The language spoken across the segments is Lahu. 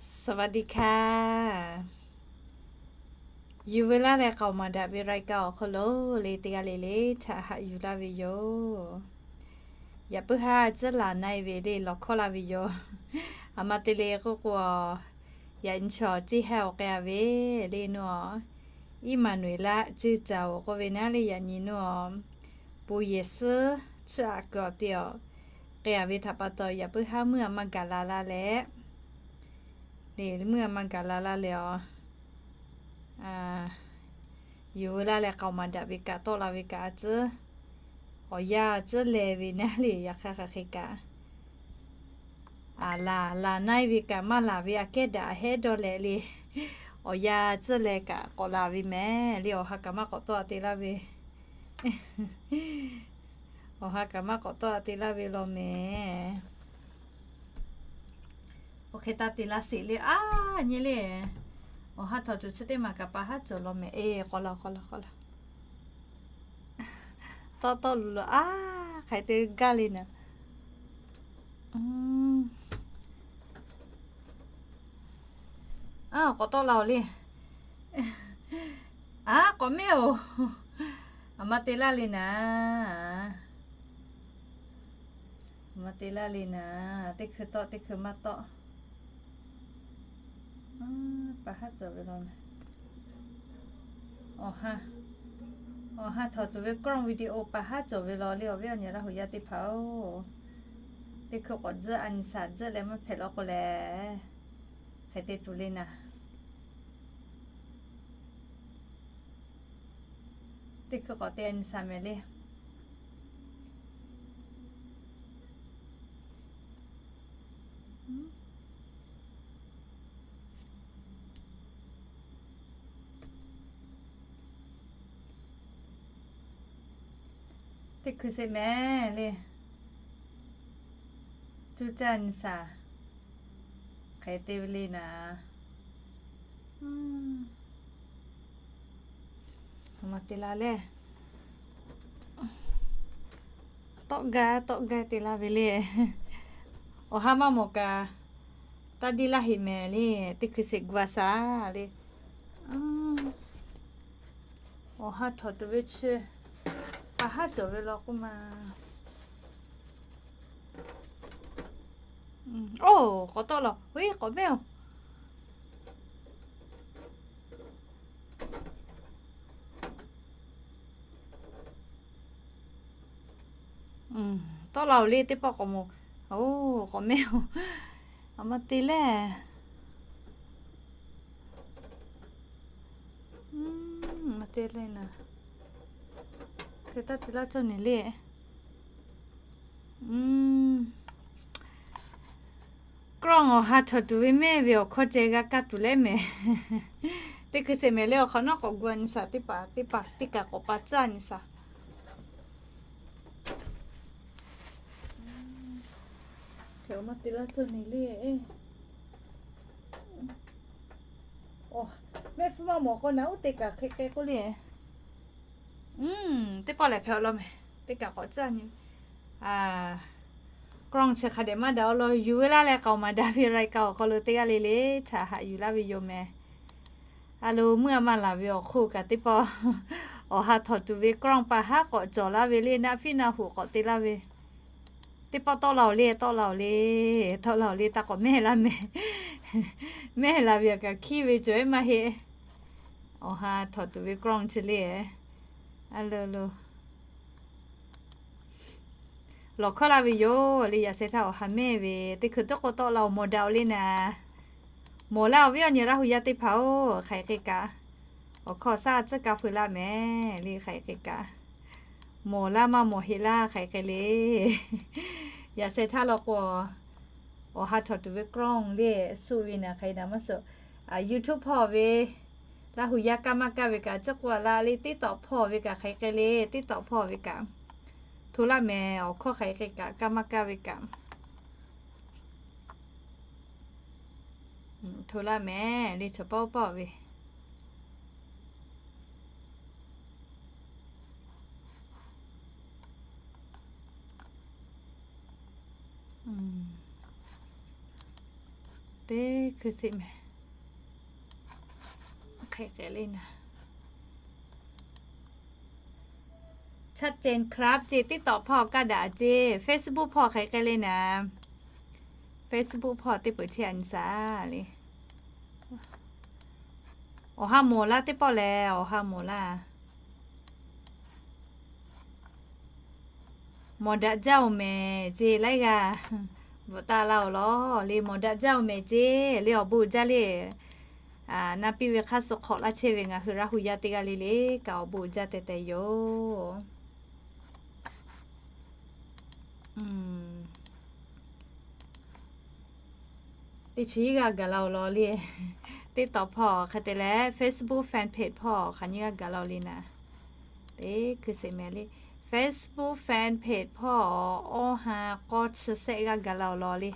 สวัสดีค่ะ Yuˬ ve laˇ leh k'aoˍ maˍ daꞈ ve รายการ awˬ hk'aw lo le teˇ g'aˇ le le htaꞈ haꞈ yuˬ laˇ ve yoˬ. Yaꞈ puiˉ haˉ tcuhˉ laˬ na-e ve le lawˬ hkawˇ laˇ ve yoˬ. Aˬ ma te le k'oˆ k'o, yaꞈ nyi chaw ciˇ hehˇ awˬ k'ai-a ve le nuˇ-aˬ, Iˉmaˍnuˍeˍlaˆ ceuˇ caˍ-oˬ k'oˆ ve naˉ le yaꞈ nyi nuˇ-aˬ, puˍ yehˬ suhˉ chiˇ aꞈ kuiˬ awˬ te-aˬ k'ai-a ve htaꞈ pa taw yaꞈ puiˉ haˉ mvuhˇ aˬ ma gaˬ la laˇ leh le mvuhˇ aˬ ma gaˬ la laˇ leh-aˬ, yuˬ ve laˇ leh k'aoˍ maˍ daꞈ ve kaꞈ tawˆ la ve kaꞈ a tcuhˉ, awˬ yanˇ tcuhˉ leh ve naˉ le yaꞈ hk'aˇ hk'aˬ hk'e kaꞈ, laˬ laˬ na-e ve kaꞈ maˇ laˬ ve aꞈ kehˉ daꞈ hehˉ dawˇ leh le, awˬ yanˇ tcuhˉ leh kaꞈ k'awꞈ laˬ ve mehˍ le awˬ ha kaꞈ maˇ k'awꞈ tawˆ-a te laˇ ve awˬ ha kaꞈ maˇ k'awꞈ tawˆ-a te laˇ ve law mehˍ. Oˇ hk'e taˇ te laˇ sheˍ le a nyi le. Awˬ ha htawnˍ tuˬ chi teˇ maˬ kaꞈ pa haˉ cawˬ law mehˍ. E k'awꞈ la k'awꞈ la k'awꞈ la. Tawˆ tawˆ luˬ lo a, hk'aˬ hk'e te gaˇ le naˍ. A k'awꞈ tawˆ la-oˬ le. A k'awꞈ mehˉ-oˬ. Aˬ ma te laˇ le naˍ. Aˬ ma te laˇ le naˍ. Teˇ hkui tawˆ teˇ hkui maˇ tawˆ. Pa haˉ cawˬ ve law mehˍ. Awˬ ha htawnˍ tuˬ ve กล้องวิดีโอ pa haˉ cawˬ ve law le awˬ viˉ awˬ nyi Laˇ huˍ yaˇ teˇ hpaˍ-oˬ. Teˇ hkui k'awꞈ tzuhˆ a nyi shaˍ tzuhˆ leh maˇ hpehꞈ law k'o lehˬ, hk'e te tuˬ le naˍ. Teˇ hkui k'awꞈ te a nyi shaˍ mehˍ le. Teˇ hkui sheˍ mehˍ le. Cuˇ caˇ nyi shaˍ hk'e te ve le naˍ. Aˬ ma te la le. Tawˆ gaˇ tawˆ gaˇ te laˇ ve le. Awˬ ha maˇ mawˬ kaꞈ, taˇ diˇ laˇ heꞈ mehˍ le. Teˇ hkui sheˍ gu a shaˍ le. Awˬ ha htawnˍ tuˬ ve chi pa haˉ cawˬ ve law k'oˆ ma. Oˇ k'awꞈ tawˆ la-oˬ. Oˇ k'awꞈ mehˉ-oˬ. Tawˆ la-oˬ le teˇ pawˆ k'awꞈ mawˬ. Oˇ k'awꞈ mehˉ-oˬ. Aˬ ma te le. Aˬ ma te le naˍ. Hk'e taˇ te laˇ cawˇ ne le. กล้อง awˬ ha htawnˍ tuˬ ve mehˆ ve awˬ hkawˇ ceh g'a kaˇ tuˬ leh mehˍ. Teˇ hkui sheˍ mehˍ le awˬ hk'awꞈ nawˉ k'awꞈ gu a nyi shaˍ teˇ hpaˍ teˇ hpaˍ teˇ kaꞈ k'awꞈ pa tcuhˇ a nyi shaˍ. Hk'e aˬ ma te laˇ cawˇ ne le. Mehˆ hpfuhˇ maˇ mawˬ k'o naˍ uˉ te kaꞈ hk'e k'ai k'oˆ le. Teˇ pawˆ lehˬ hpehꞈ-aw law mehˍ. Teˇ kaꞈ k'awꞈ tcuhˇ a nyi. กล้อง chi hk'a dehꞈ maˇ daꞈ-aw law yuˬ ve laˇ leh k'aoˍ maˍ daꞈ ve รายการ awˬ hk'aw lo teˇ g'aˇ le le htaꞈ haꞈ yuˬ laˇ ve yoˬ mehˍ. A lo meuˇ a maˇ laˬ ve awˬ hk'oˆ kaꞈ teˇ pawˆ awˬ ha htawnˍ tuˬ ve กล้อง pa haˉ k'awꞈ cawˬ laˇ ve le naˆ fiˉ naˆ hoꞈ k'awꞈ te laˇ ve. Teˇ pawˆ tawˆ la-oˬ le tawˆ la-oˬ le. Tawˆ la-oˬ le taˇ k'awꞈ mehˆ laˇ mehˍ. Mehˆ la ve kaꞈ hkiˉ ve cawˬ-e maˇ heˆ. Awˬ ha htawnˍ tuˬ ve กล้อง chi le. A lo lo lawˬ hkawˇ laˇ ve yoˬ le. Yaꞈ sheh htaˇ awˬ ha mehˆ ve teˇ hkui tawˆ k'o tawˆ la-oˬ mawˬ daꞈ-oˬ le naˍ. Mawˬ laˇ awˬ viˉ awˬ nyi Laˇ huˍ yaˇ teˇ hpaˍ-oˬ, hk'aˬ hk'e kaꞈ awˬ hkawˇ shaˉ tcuhˉ kaˇ feu laˇ mehˍ le. Hk'aˬ hk'e kaꞈ mawˬ laˇ maˇ mawˬ heˆ laˇ hk'aˬ hk'e le. Yaꞈ sheh htaˇ law k'o, awˬ ha htawnˍ tuˬ ve กล้อง le suh ve naˍ hk'aˬ hk'e naˍ maˇ suh. YouTube hpawˇ ve Laˇ huˍ yaˇ kaˇ maˇ kaˇ ve kaꞈ tcuhˉ k'oˆ a laˇ le. TikTok hpawˇ ve kaꞈ hk'aˬ hk'e le. TikTok hpawˇ ve kaꞈ hto laˇ mehˍ. Awˬ hkawˇ hk'aˬ hk'e kaꞈ kaˇ maˇ kaˇ ve kaꞈ hto laˇ mehˍ le. Chaw pawˆ pawˆ ve Teˇ hkui sheˍ mehˍ. Hk'e hk'e le naˍ. Chaˇ cen club ceˇ, TikTok hpawˇ kaˇ daꞈ ceˇ, Facebook hpawˇ hk'e hk'e le naˍ. Facebook hpawˇ teˇ peuˬ chehˇ a nyi shaˍ le. Awˬ ha mawˬ laˇ teˇ pawˆ lehˬ, awˬ ha mawˬ laˇ. Mawˬ daꞈ jaˇ-oˬ mehˍ ceˇ laiˉ g'aˇ bvuhꞈ taˍ laˇ-oˬ law le. Mawˬ daꞈ jaˇ-oˬ mehˍ ceˇ le, awˬ bon uiˍ jaˇ le. Na piˇ ve hk'aˇ suh hk'awꞈ laˇ chehˇ ve ngaˬ hui Laˇ hu yaˇ teˇ g'aˇ le le kaꞈ awˬ bon uiˍ jaˇ tehꞈ tehꞈ yoˬ. Teˇ chi g'aˇ gaˬ la-oˬ law le. TikTok hpawˇ hk'e te leh Facebook fan page hpawˇ hk'aˬ nyiˇ g'aˇ gaˬ la-oˬ le naˍ. Teˇ hkui sheˍ mehˍ le. Facebook fan page hpawˇ awˬ ha k'awˇ chi shehˆ g'aˇ gaˬ la-oˬ law le.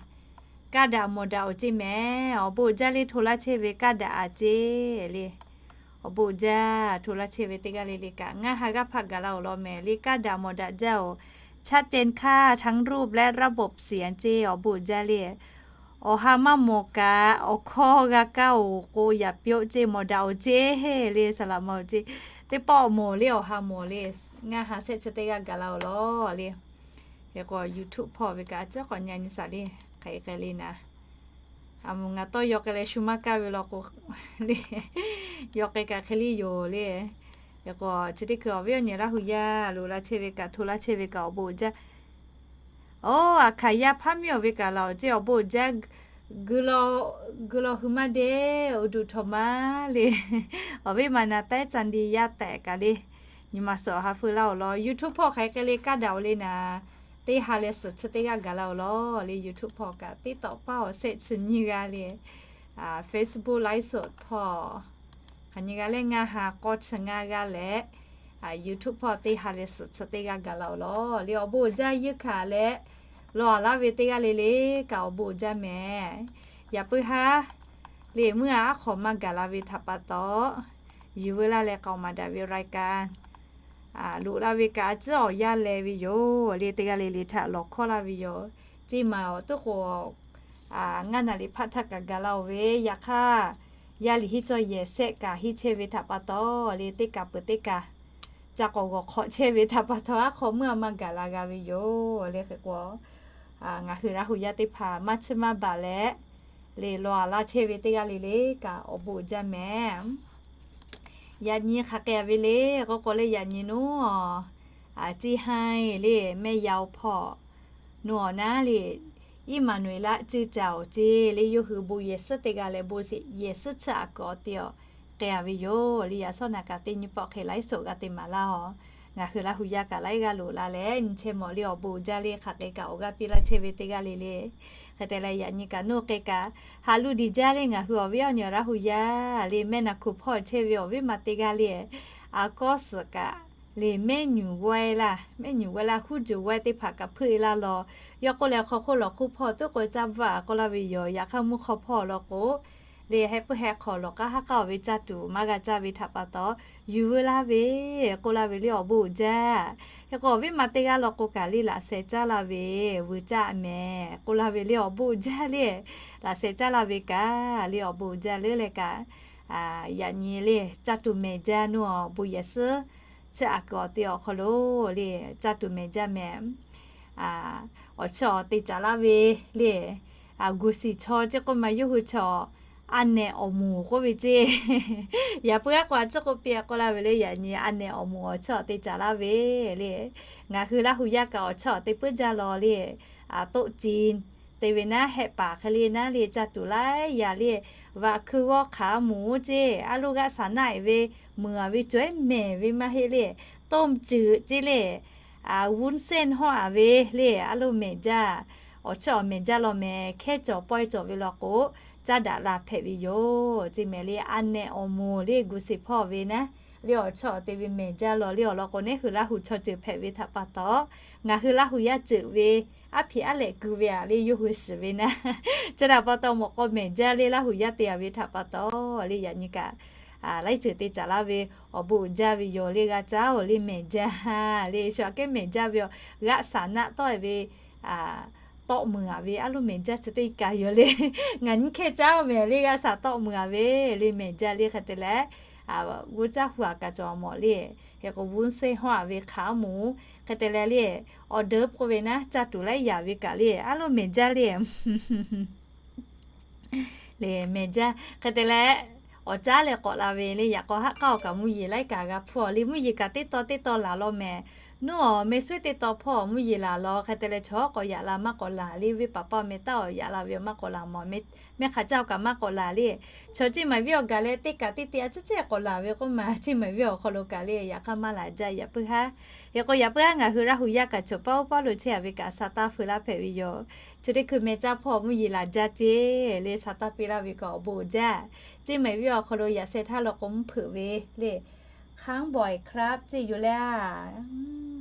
Kaˇ daꞈ mawˬ daꞈ-oˬ ceˇ mehˍ. Awˬ bon uiˍ jaˇ le, hto laˇ chehˇ ve kaˇ daꞈ a ceˇ le. Awˬ bon uiˍ jaˇ, hto laˇ chehˇ ve teˇ g'aˇ le le kaꞈ ngaˇ ha g'aˇ hpaˆ gaˬ la-oˬ law mehˍ le. Kaˇ daꞈ mawˬ daꞈ jaˇ-oˬ. Chaˇ cen hkaˇ ทั้งรูปและระบบเสียง ceˇ, awˬ bon uiˍ jaˇ le. Awˬ ha maˇ mawˬ kaꞈ awˬ hkawˇ g'a kaˇ-oˬ k'o yaꞈ pyawˆ ceˇ, mawˬ daꞈ-oˬ ceˇ le, saˍlaꞈ ma-oˬ ceˇ. Teˇ pawˆ mawˬ le, awˬ ha mawˬ le. Ngaˇ ha shehˆ chi teˇ g'aˇ gaˬ la-oˬ law le. Hk'e k'o YouTube hpawˇ ve kaꞈ a ciˉ k'awꞈ nyi nyi shaˍ le. Hk'e hk'e le naˍ. A moˍ ngaˬ tawˇ yaw k'ai leh shu maˇ kaˇ ve law k'o le, yaw k'ai kaꞈ hk'e le yoˬ le. Hk'e k'o chi teˇ hkui awˬ viˉ awˬ nyi Laˇ hu yaˇ loꞈ la chehˇ ve kaꞈ hto laˇ chehˇ ve kaꞈ awˬ bon uiˍ jaˇ. Oˬ, aˬ hkaˍ yaˇ hpaˇ miˇ awˬ ve kaꞈ laˬ-oˬ ceˇ, awˬ bon uiˍ jaˇ. G'uiˬ law, g'uiˬ law hui maˇ deˇ, uˉ duꞈ htaw ma le. Awˬ viˉ ma na taiˉ ca ndi yaˇ tehꞈ kaꞈ le. Nyi ma suhˍ awˬ ha feu laˇ-oˬ law. YouTube hpawˇ hk'aˬ hk'e le kaˇ daꞈ-oˬ le naˍ. Teˇ ha leh suhˍ chi teˇ g'aˇ gaˬ la-oˬ law le. YouTube hpawˇ kaꞈ TikTok paˇ awˬ shehˆ chi nyiˇ g'aˇ le. Facebook ไลฟ์สด hpawˇ hk'aˬ nyiˇ g'aˇ leh ngaˇ ha k'awˇ chi ngaˇ g'aˇ leh, YouTube hpawˇ teˇ ha leh suhˍ chi teˇ g'aˇ gaˬ la-oˬ law le. Awˬ bon uiˍ jaˇ yeunˇ hkanˍ leh, law aˬ laˇ ve teˇ g'aˇ le le kaꞈ awˬ bon uiˍ jaˇ mehˍ. Yaꞈ puiˉ haˉ le, muiˉ a aˉ hk'awꞈ maˇ gaˬ la ve htaꞈ pa taw, yuˬ veu laˇ leh k'aoˍ maˍ daꞈ ve รายการ loꞈ la ve kaꞈ a ciˉ awˬ yaˇ leh ve yoˬ le. Teˇ g'aˇ le le htaꞈ lawˬ hkawˇ laˇ ve yoˬ. Ceˇ maˬ awˬ toˉ k'o, ngaˇ naˍ liˍ hpaˆ htaˇ kaꞈ gaˬ la-oˬ ve, yaꞈ hk'aˇ yaˇ liꞈ hiˉ cawˇ yehˬ shehˆ kaꞈ hiˉ chehˇ ve htaꞈ pa taw le, teˇ kaꞈ peuˬ teˇ kaꞈ ca k'awꞈ g'awˬ hk'awꞈ chehˇ ve htaꞈ pa taw, aˉ hk'awꞈ muiˉ a maˇ gaˬ la g'a ve yoˬ le. Hk'e k'o, ngaˬ hui Laˇ hu yaˇ teˇ hpaˍ maˇ chiˇ maˇ baˬ leh, le law aˬ laˇ chehˇ ve teˇ g'aˇ le le kaꞈ awˬ bon uiˍ jaˇ mehˍ. Yaꞈ nyi hk'aˬ hk'e ve le k'o k'o le, yaꞈ nyi naˉ, a ciˇ haiˇ le mehˆ yaˇ-oˬ hpawˇ, naˉ awˬ naˉ le, Iˉmaˍnuˍeˍlaˆ cuˇ caˍ-oˬ ceˇ le, yawˇ hui bon yehˬ suhˉ teˇ g'aˇ leh bon yehˬ suhˉ chiˇ aꞈ kuiˬ awˬ te-a k'ai-a ve yoˬ le. Yaꞈ shawˉ naꞈ kaꞈ teˇ nyi pawˆ hk'e laiˉ soꞈ g'a te maˍ laˇ-oˬ. Ngaˬ hui Laˇ hu yaˇ kaꞈ laiˉ g'aˇ loꞈ la leh nyi chehˇ mawˬ le, awˬ bon uiˍ jaˇ le. Hk'aˬ hk'e kaꞈ awˬ g'aˇ piˇ laˇ chehˇ ve teˇ g'aˇ le le. Hk'e te leh yaꞈ nyi kaꞈ naˉ hk'e kaꞈ haꞈ luˇ diˬ jaˇ le. Ngaˬ hui awˬ viˉ awˬ nyi Laˇ hu yaˇ le mehˆ naˍ hkuˍ hpawˇ chehˇ ve awˬ viˉ ma teˇ g'aˇ le, a kawˇ suhˍ kaꞈ le mehˆ nyuˬ g'awehˇ laˇ, mehˆ nyuˬ g'awehˇ laˇ, huˉ juˬ g'awehˇ teˇ hpaˍ kaꞈ hpuˇ e laˇ law. Yawˇ k'oˆ leh hk'aw hk'oˆ lawˬ hk'oˆ hpawˇ tuˉ k'o caˇ bvuhˆ a k'oˆ laˇ ve yoˬ. Yaꞈ hk'aˇ mvuhˇ hk'aw hpawˇ law k'o le, heh puiˉ heh hk'awꞈ lawˬ k'aˉ haˉ k'aˉ-oˬ ve caˇ tuˬ maˇ g'a caˇ ve htaꞈ pa taw, yuˬ veu laˇ ve k'oˆ laˇ ve le, awˬ bon uiˍ jaˇ. Hk'e k'o awˬ viˉ ma teˇ g'aˇ law k'o kaꞈ le laꞈ sheh caˇ la ve, vuiˬ caˇ mehˍ k'oˆ laˇ ve le, awˬ bon uiˍ jaˇ le. Laꞈ sheh caˇ la ve kaꞈ le, awˬ bon uiˍ jaˇ leuˉ leh kaꞈ, yaꞈ nyi le caˇ tuˬ mehˍ jaˇ naˉ, awˬ bon yehˬ suhˉ chiˇ aꞈ kuiˬ awˬ te awˬ hk'aw lo le caˇ tuˬ mehˍ jaˇ mehˍ. Awˬ chawˇ awˬ te caˍ laˇ ve le, gu siˍ chaw ceˇ k'oˆ ma yawˇ hui chaw a nehˬ awˬ moˍ k'oˆ ve ceˇ. Yaꞈ puiˉ aˉ k'o a ciˉ k'oˆ piˇ k'oˆ laˇ ve le, yaꞈ nyi a nehˬ awˬ moˍ awˬ chawˇ awˬ te caˍ laˇ ve le. Ngaˬ hui Laˇ hu yaˇ kaꞈ awˬ chawˇ awˬ te puiˉ jaˇ law le. Toˆ ci te ve naˉ, hehˆ paˍ hk'e le naˉ le caˇ tuˬ laiˉ yaꞈ le, vaꞈ hkui g'awˇ hk'aˬ moˍ ceˇ, a loˇ g'aˆ saˍ naˆ-e ve, muiˬ a ve cawehˉ mehˍ ve maˇ heˆ le, ต้มจืด ceˇ le, วุ้นเส้น hawˉ a ve le, a loˇ mehˍ jaˇ. Awˬ chawˇ awˬ mehˍ jaˇ law mehˍ, hkehˉ cawˬ pawehˇ cawˬ ve law k'o, caˇ daꞈ la hpehꞈ ve yoˬ ceˇ mehˍ le. A nehˬ awˬ moˍ le gu siˍ hpawˇ ve naˉ le awˬ chawˇ awˬ te ve mehˍ jaˇ law le. Awˬ lawn k'o neˉ hui Laˇ hu chaw ceuˬ hpehꞈ ve htaꞈ pa taw, ngaˬ hui Laˇ hu yaˇ ceuˬ ve aˉ hpiꞈ aˉ lehꞈ ku ve a le yawˇ hui shiˍ ve naˉ, chi htaꞈ pa taw mawꞈ k'aw mehˍ jaˇ le Laˇ hu yaˇ te a ve htaꞈ pa taw le. Yaꞈ nyi kaꞈ laiˉ ceuˬ te caˍ laˇ ve, awˬ bon uiˍ jaˇ ve yoˬ le. G'a caˇ-oˬ le mehˍ jaˇ le, shu aꞈ kehˉ mehˍ jaˇ ve, g'aˆ saˍ naˆ tawˆ-e ve, tawˆ muiˬ-a ve, aˉ loˉ mehˍ jaˇ chi teˇ kaꞈ yoˬ le. Ngaˬ nyi hkehˇ caˉ-oˬ mehˍ le, g'a shaˍ tawˆ muiˬ-a ve le, mehˍ jaˇ le hk'e te leh, g'uˇ caˇ hu-a kaꞈ cawˬ mawˬ le. Hk'e k'o, วุ้นเส้น hawˇ-a ve hk'aˬ moˍ hk'e te leh le, awˬ deuˉ k'oˆ ve naˉ, caˇ tuˬ laiˉ yaꞈ ve kaꞈ le, aˉ loˉ mehˍ jaˇ le. Le mehˍ jaˇ hk'e te leh, awˬ caˉ leh k'awꞈ la ve le. Yaꞈ k'aw haˆ k'aˇ-oˬ kaꞈ mvuhˇ yeˬ laiˉ kaꞈ g'a hpfuhˇ le, mvuhˇ yeˬ kaꞈ teˇ taw teˇ taw laˬ law mehˍ. Nuˇ-oˬ, meh suˉ teˇ taw hpawˇ mvuhˇ yeˬ laˬ law hk'e te leh, chaw k'awꞈ yaꞈ la maˇ k'awꞈ laˬ le. Venˇ paˍ paˇ meh taˇ-oˬ, yaꞈ la ve awˬ maˇ k'awꞈ laˬ mawˬ. Meh hk'aˬ caˇ-oˬ kaꞈ maˇ k'awꞈ laˬ le. Chaw Ceˇ Maiˍ venˇ awˬ gaˬ leh teˇ kaꞈ teˇ te a ciˉ ceˇ k'awꞈ laˬ ve k'oˆ ma, Ceˇ Maiˍ venˇ awˬ hk'aw lo kaꞈ le, yaꞈ hk'aˇ maˇ laˬ jaˇ, yaꞈ puiˉ haˉ. Hk'e k'o, yaꞈ puiˉ haˉ ngaˬ hui Laˇ hu yaˇ kaꞈ chaw paˇ oˇ paˇ lo chehˇ-a ve kaꞈ sa taˇ feu laˇ hpehꞈ ve yoˬ. Chi teˇ hkui meh caˇ hpawˇ mvuhˇ yeˬ laˬ jaˇ ceˇ le, sa taˇ piˇ laˇ ve kaꞈ awˬ bon uiˍ jaˇ. Ceˇ Maiˍ venˇ awˬ hk'aw lo yaꞈ sheh htaˇ lo k'o mvuhˇ hpeuꞈ ve le, ครั้งบ่อยครับ ceˇ yoˬ le.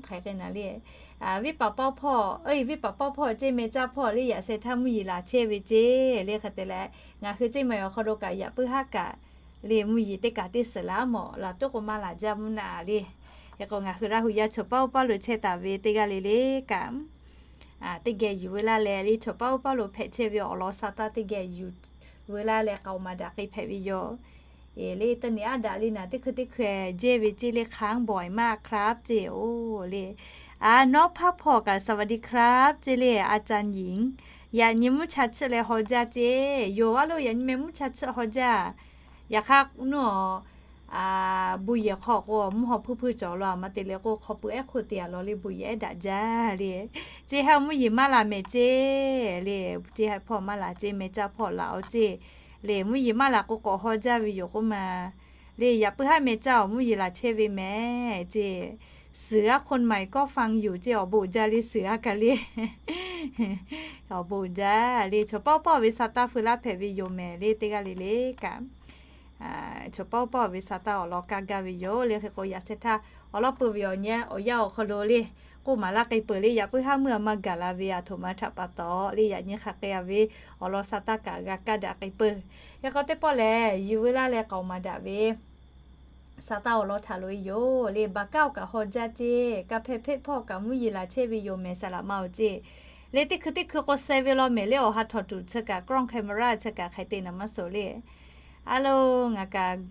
Hk'aˬ hk'e naˍ le, venˇ paˍ paˇ hpawˇ, venˇ paˍ paˇ hpawˇ ceˇ meh caˇ hpawˇ le, yaꞈ sheh htaˇ mvuhˇ yeˬ laˬ chehˇ ve ceˇ le. Hk'e te leh, ngaˬ hui Ceˇ Maiˍ awˬ hk'aw lo kaꞈ yaꞈ puiˉ haˉ kaꞈ le, mvuhˇ yeˬ teˇ kaꞈ teˇ suhˍ laˬ mawˬ, laˬ tuˉ k'o maˇ laˬ jaˇ mvuhˇ naˆ le. Hk'e k'o, ngaˬ hui Laˇ hu yaˇ chaw paˇ oˇ paˇ lo chehˇ taˍ ve teˇ g'aˇ le le kaꞈ, teˇ geh yuˬ veu laˇ leh le, chaw paˇ oˇ paˇ lo hpehꞈ chehˇ ve awˬ lawn sa taˇ teˇ geh yuˬ veu laˇ leh k'aoˍ maˍ daꞈ k'ai hpehꞈ ve yoˬ. Le teˇ nyi aˉ daꞈ le naˍ, teˇ hkui teˇ hkui jehˇ ve ceˇ le, ครั้งบ่อยมากครับ ceˇ-oˬ le. Nawˉ hpaˇ hpawˇ kaꞈ สวัสดีครับ ceˇ le, อาจารย์หญิง yaꞈ nyi mvuhˇ cha chiˆ leh haw jaˇ ceˇ yoˬ. Aˉ loˉ, yaꞈ nyi meh mvuhˇ cha chiˆ haw jaˇ. Yaꞈ hk'aˇ nuˇ-oˬ, bon yehˬ hk'aw k'o mvuhˇ haw hpuiˇ hpuiˇ cawˬ lo, a ma te leh k'o hk'aw pui ehˉ hk'oˆ te-a law le, bon yehˬ ehˉ daꞈ jaˇ le. Ceˇ haˉ mvuhˇ yeˬ maˇ laˬ mehˍ ceˇ le, ceˇ haˉ hpawˇ maˇ laˬ ceˇ, meh caˇ hpawˇ laˬ-oˬ ceˇ le, mvuhˇ yeˬ maˇ laˬ k'o k'awꞈ haw jaˇ ve yoˬ k'oˆ ma. Le yaꞈ puiˉ haˉ meh caˇ-oˬ, mvuhˇ yeˬ laˬ chehˇ ve mehˍ ceˇ. เสือคนใหม่ก็ฟังอยู่ ceˇ, awˬ bon jaˇ le, suhˍ a kaꞈ le. Awˬ bon jaˇ le, chaw paˇ oˇ paˇ ve sa taˇ feu laˇ hpehꞈ ve yoˬ mehˍ le, teˇ g'aˇ le le kaꞈ. Chaw paˇ oˇ paˇ ve sa taˇ awˬ lawn kaˇ gaˇ ve yoˬ le. Hk'e k'o, yaꞈ sheh htaˇ awˬ lawn peuˬ ve awˬ nyi awˬ yanˇ awˬ hk'aw lo le, k'oˆ maˍ laˇ k'ai peuˬ le. Yaꞈ puiˉ haˉ meuˇ a maˇ gaˬ la ve aˬ htoꞈ ma htaꞈ pa taw le, yaꞈ nyi hk'a k'ai-a ve awˬ lawn sa taˇ kaꞈ g'a kaˇ daꞈ k'ai peuˬ. Hk'e k'o, teˇ pawˆ lehˬ yuˬ veu laˇ leh k'aoˍ maˍ daꞈ ve sa taˇ awˬ lawn htaꞈ loꞈ-e yoˬ le. Baˬ kaˉ-oˬ kaꞈ haw jaˇ ceˇ, ka hpehˇ hpehˇ hpawˇ kaꞈ mvuhˇ yeˬ laˬ chehˇ ve yoˬ mehˍ, saˍ laꞈ ma-oˬ ceˇ. Le teˇ hkui teˇ hkui k'o seh ve law mehˍ le, awˬ ha htawnˍ tuˬ chi kaꞈ กล้องแคมเมรา chi kaꞈ hk'aˬ hk'e te naˍ maˇ suh le. Aˉ loˉ, ngaˬ kaꞈ